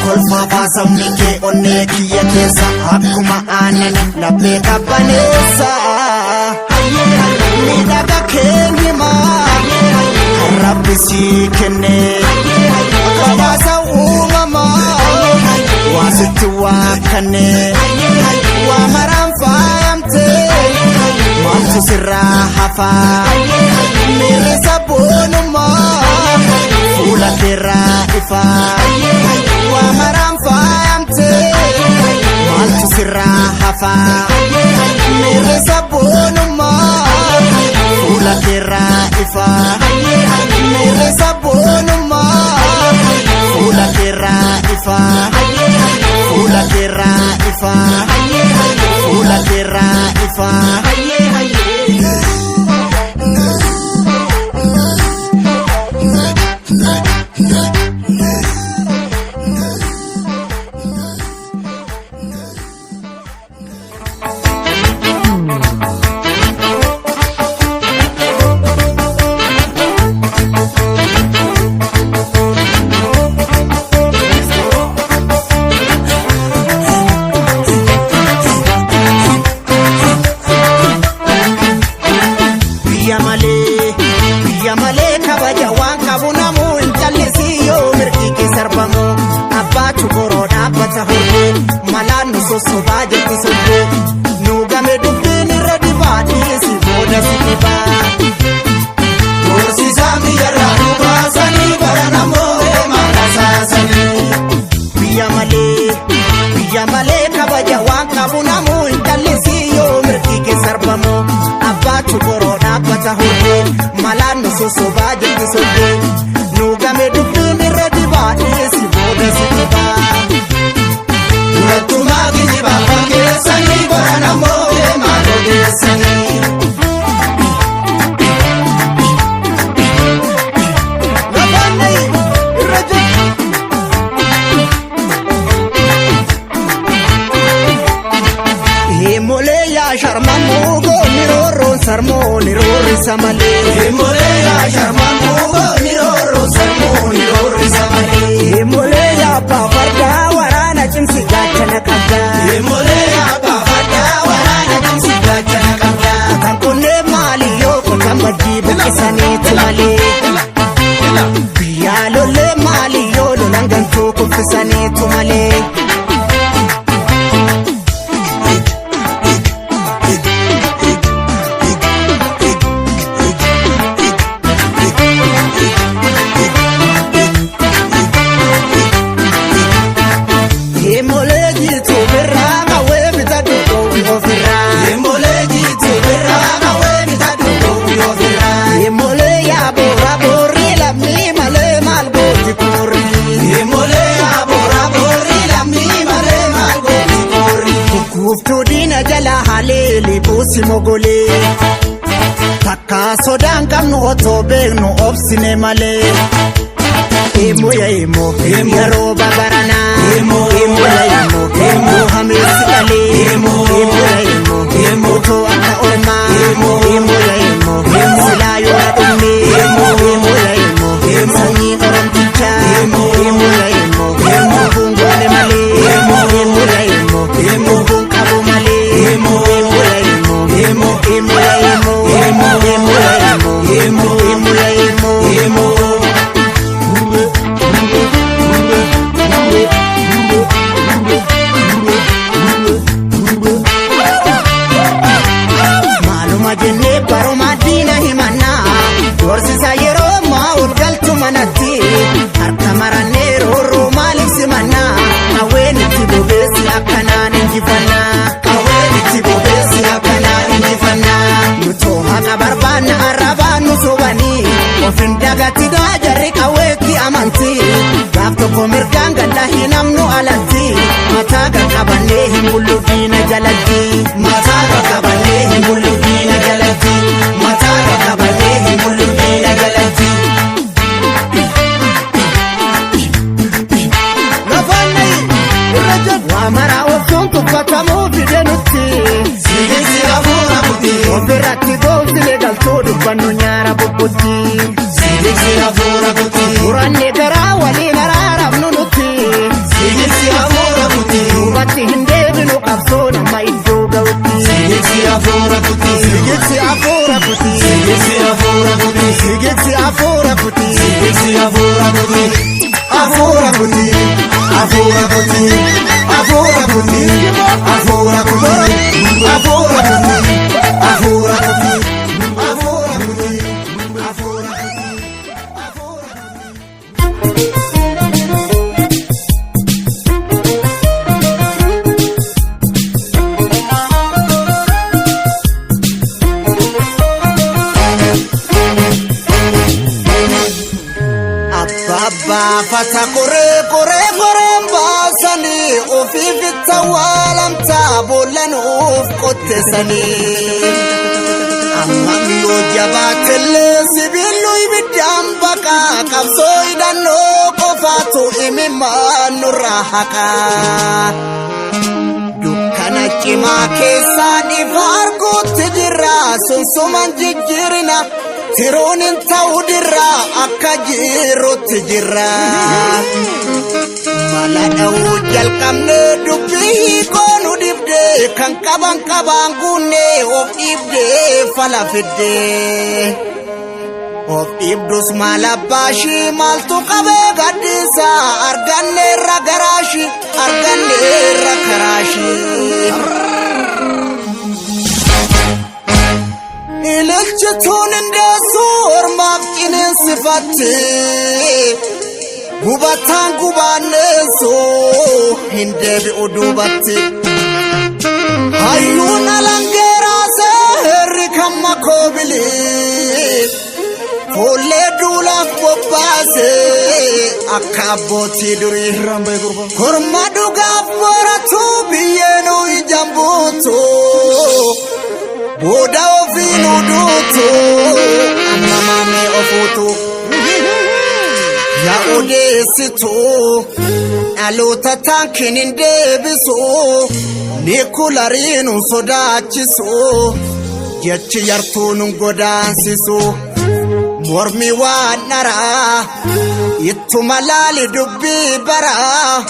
Kolfaa baasamni kee onnee kiyya keessa akkuma aannan laphee qabbaneessa. Miidhaga keen himaa kan rabbi sii kenne badhaasa uumamaa waa sitti waa kanne waa maraan faayamte maaltu sirraa hafaa miirri sabboonummaa fuula keerraa ifaa waa maraan faayamte maaltu sirraa hafaa miirri sabboonummaa fuula keerraa ifaa miirri sabboonummaa fuula keerraa ifaa fuula keerraa ifaa fuula keerraa ifaa. Biyya malee biyya malee kabaja waan qabu namuu hin callisii yoo mirgi kee sarbamu abbaatu boroo dhaabbata hordee malaan nu sossobaa jirti soddee nu game dubbiin irra dibaa dhiisi booda si dhibaa. Horsiisaan biyyarraa nu baasanii bara namoo maal asaasanii. Biyya malee biyya malee kabaja waan qabu namuu hin callisii. dhaabbata hordee malaan nu sossobaa jirti soddee nu game dubbiin irra dibaa dhiyeessi booda si dhibaa. Durattumaa geejjibaa fakkeessanii baran ammoo deemaa ogeessanii. Lafaanni irra jiru. Himolee yaa sharmamuu goonni roorroon sarmoo ni roorrisa malee. Himolee yaa sharmamuu goonni roorroon sarmoo ni roorrisa malee. Himolee yaa abbaa fardaa waraana cimsi gaachana qabdaa. Himolee yaa abbaa fardaa waraana cimsi gaachana qabdaa. Kan kunneen maali yoo qotan majjii buqqisaniitu malee. Biyyaa lollee maali yoo lolan gantuu kuffisaniitu malee. Himolee jiituu birraa qawwee bitadhu dhoowwi ofirraa. Himolee jiituu birraa qawwee bitadhu dhoowwi ofirraa. Himolee yaa boora boorri lammii malee maal gooti koorri. Himolee yaa boora boorri lammii malee maal gooti koorri. Kuuftuu diina jala haleeli buusi mogolee. Takka sodaan qabnu otoo beeknu obsine malee. Emo ya emo, yeroo babaranaa. Emo, emo ya emo, emo hameessi dhalee. Emo, emo ya emo, emo otoo akka ormaa. Emo, emo ya emo, emo silaa yoo na dhumne. Emo, emo ya emo, emo sanyii oromtichaa. Emo, emo ya emo, emo lubbuun goone malee. Emo, emo ya emo, emo lubbuun qabu malee. Emo, emo ya emo, emo emo ya emo, emo emo ya emo, emo emo ya emo. emo. Maaluma jennee baruma diina himannaa Dorsisa yeroo ammaa ol galtu manatti harka marannee roorroo maaliif simannaa Qawween itti bobeessi akkanaan injifannaa Qawween itti bobeessi akkanaan injifannaa. Nutoo haqa barbaanna arrabaan nu sobanii Ofin dagatidaa jarri qawweetti amantii Gaaf tokko mirgaan galla hin hamnu alatti Mataa qaqqabannee hin bullu diina jalatti Mataa qaqqabannee hin bullu diina jalatti. Mataa qaqqabannee hin bullu diina jalatti. Lafaanni irra jiru. Waa maraa obsuun tuffatamuu fide nutti. Sigiigsi hafuura kuti. Ofirratti goomsine galtuu dubbannu nyaara bubbutti. Sigiigsi hafuura kuti. Muranne garaa waliin araaramnu nutti. Sigiigsi hafuura kuti. Duubatti hin deebinu qabsoo nama iddoo ga'utti. Sigiigsi hafuura kuti. Sigiigsi hafuura kuti. Sigiigsi hafuura kuti. Sigiigsi hafuura kuti. Sigiigsi hafuura kuti. Hafuura kuti. Hafuura kuti. Hafuura kuti. Hafuura kuti. Hafuura kuti. Hafuura kuti. Hafuura kuti. Hafuura kuti. Hafuura kuti. Abbaa fata qoree qoree qoreen baasanii ofiif itti awwaalamtaa boollanuuf qotteessanii. Amma yoo jabaatellee sibiillu ibiddaan baqaa qabsoo hidhannoo qofaatu imimmaan nurraa haqaa. Dukkana cimaa keessaan ifa arguutti jirra sunsuman jijjiirina tiruun hin ta'u dirra akka jirutti jirra. Mala dha'uu jalqabne dubbii hiikoo nu dibdee kan qaban qabaan guunnee of dhiibdee fala fiddee. Of dhiibdus maal abbaashii maaltu qabee gadhiisa arganneerra garaashii arganneerra karaashii. Ililchituun hindeessu ormaaf qiniinsifatti gubataan gubaanneessu hin deebi'u duubatti. Hayyuun alangeeraasee herri kan makoo. Koobilii fuullee duulaaf bobbaasee akka abbootii durii korma dhugaaf booratu biyyeenuu ijaan buutu booda ofii nu duutu amma maamee ofuutu. Yaa odeessitu dhaloota taankiin hin deebisu nikulariin hin sodaachisu jechi yartuun hin godaansisu mormi waan dharaa ittuma laali dubbii baraa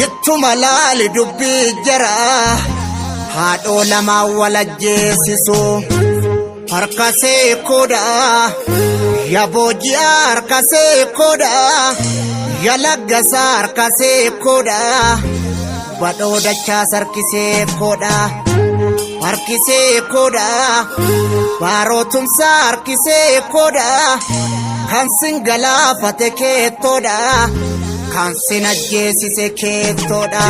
ittuma laali dubbii jaraa haadhoo lamaan walajjeessisu. Harka seekoodha ya booji'a harka seekoodha ya laggasa harka seekoodha badhoo dachaas harki seekoodha harki seekoodha baarootumsaa harki seekoodha kan sin galaafate keettoodha kan sin ajjeesise keettoodha.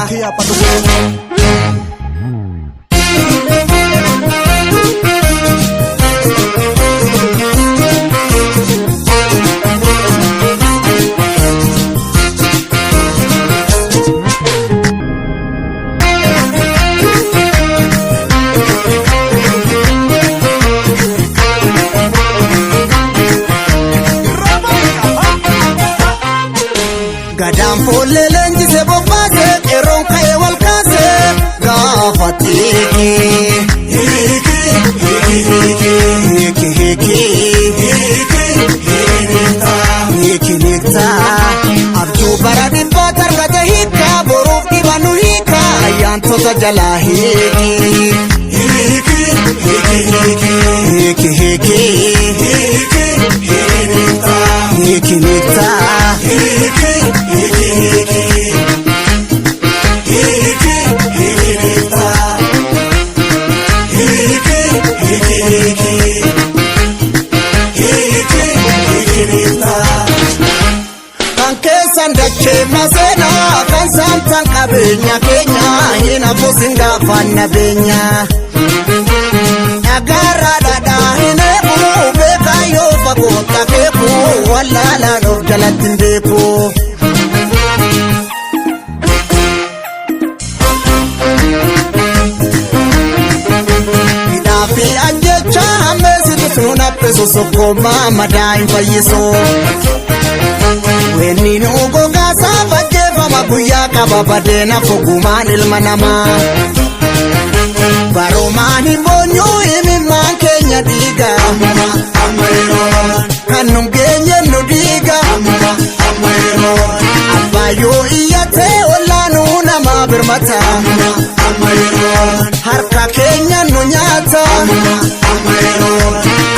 Gadaan foollee leenjise bobbaase qeerroon ka'ee wal kaase gaafa xiiqii. Hiiki hiiki hiiki hiiki hiiki hiikta abjuu bara dhibbaa targate hiika boruuf dhiba nu hiika ayyaantota jalaa hiiki. Hiiki hiiki hiiki hiiki hiiki hiikta hiiki hiiki hiiki hiikta hiiki hiiki hiiki hiikta. Kan keessan dachee maseenaa kan saamtan qabeenya keenya hin hafu sin gaafanna beenya. Dhagaarraa dhadhaa hin eegu beekaa yoo fagoo takeeku wallaalaan of jalatti hin beeku. Hidhaa fi ajjecha hammeessitu sun haphisu sokkoommaa madaa hin fayyisu. Wenni nu gogaasaa fajjeefama guyyaa qaba badeena fogumaan ilma namaa. Barumaan hin boonyuu himimmaan keenya dhiiga. Kan nu geenye nu dhiiga. Abbaayoo iyyatee olaanuu nama birmata. Harka keenya nu nyaata.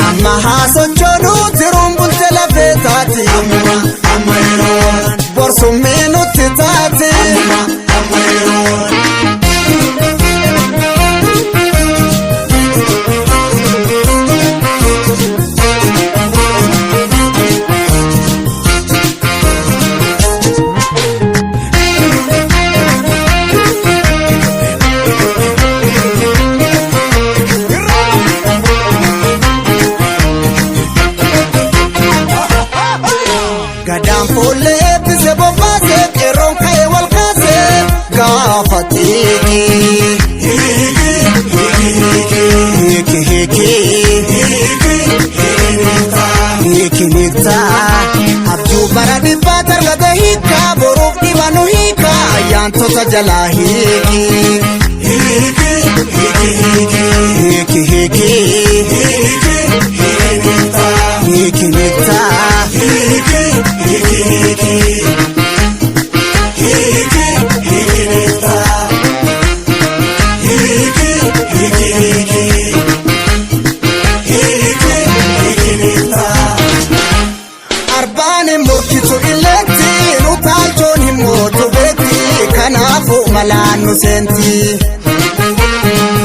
Amma haa sochoonuu tiruun bulte lafee taati. Borsummee nutti taati. Gadaan fuullee eebbise bobbaase qeerroon ka'ee wal kaase gaafa xiiqii. Hiiki hiiki hiiki hiikta abjuu bara dhibbaa targate hiika boruuf dhiba nu hiika ayyaantota jalaa hiiki. Hiiki hiiki hiiki hiiki hiikta hiiki hiiki hiiki hiikta hiiki hiiki hiiki hiikta. Arbaan hin murkitu illeetti nu taalchoon hin mootu beekti kanaafuu malaan nu seenti.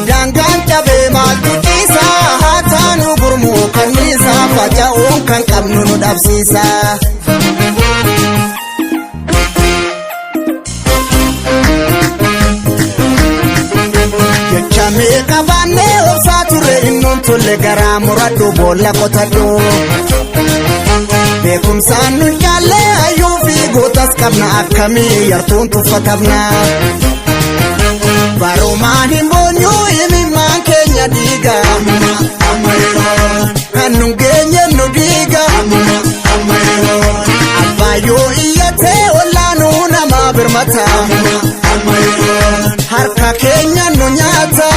Daangaan cabee maaltu ciisa haa taanu gurmuu kanniisa faca'uun kan qabnu nu dhabsiisa. Jecha meeqa baannee obsaa turre innuun tolle garaa muradhu boolla qotadhu. Beekumsaan nu jaallee hayyuu fi gootas qabna akkamii yartuun tuffatamna. Barumaan hin boonyuu himimmaan keenya dhiiga. Kan nu geenye nu diiga. Abbaayyoo iyyatee olaanuu nama birmata. Harka keenya nu nyaata.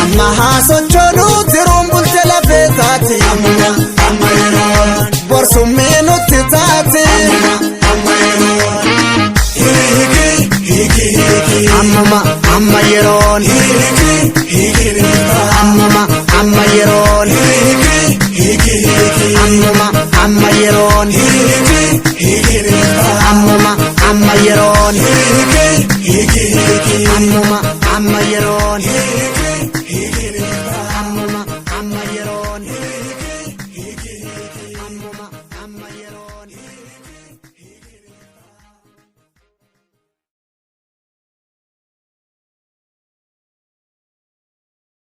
Amma haa sochoonuu tiruun bulte lafee taati. Borsummee nutti taati. Ammuma amma yeroon. Ammuma amma yeroon. Ammuma amma yeroon. Ammuma amma yeroon. Ammuma.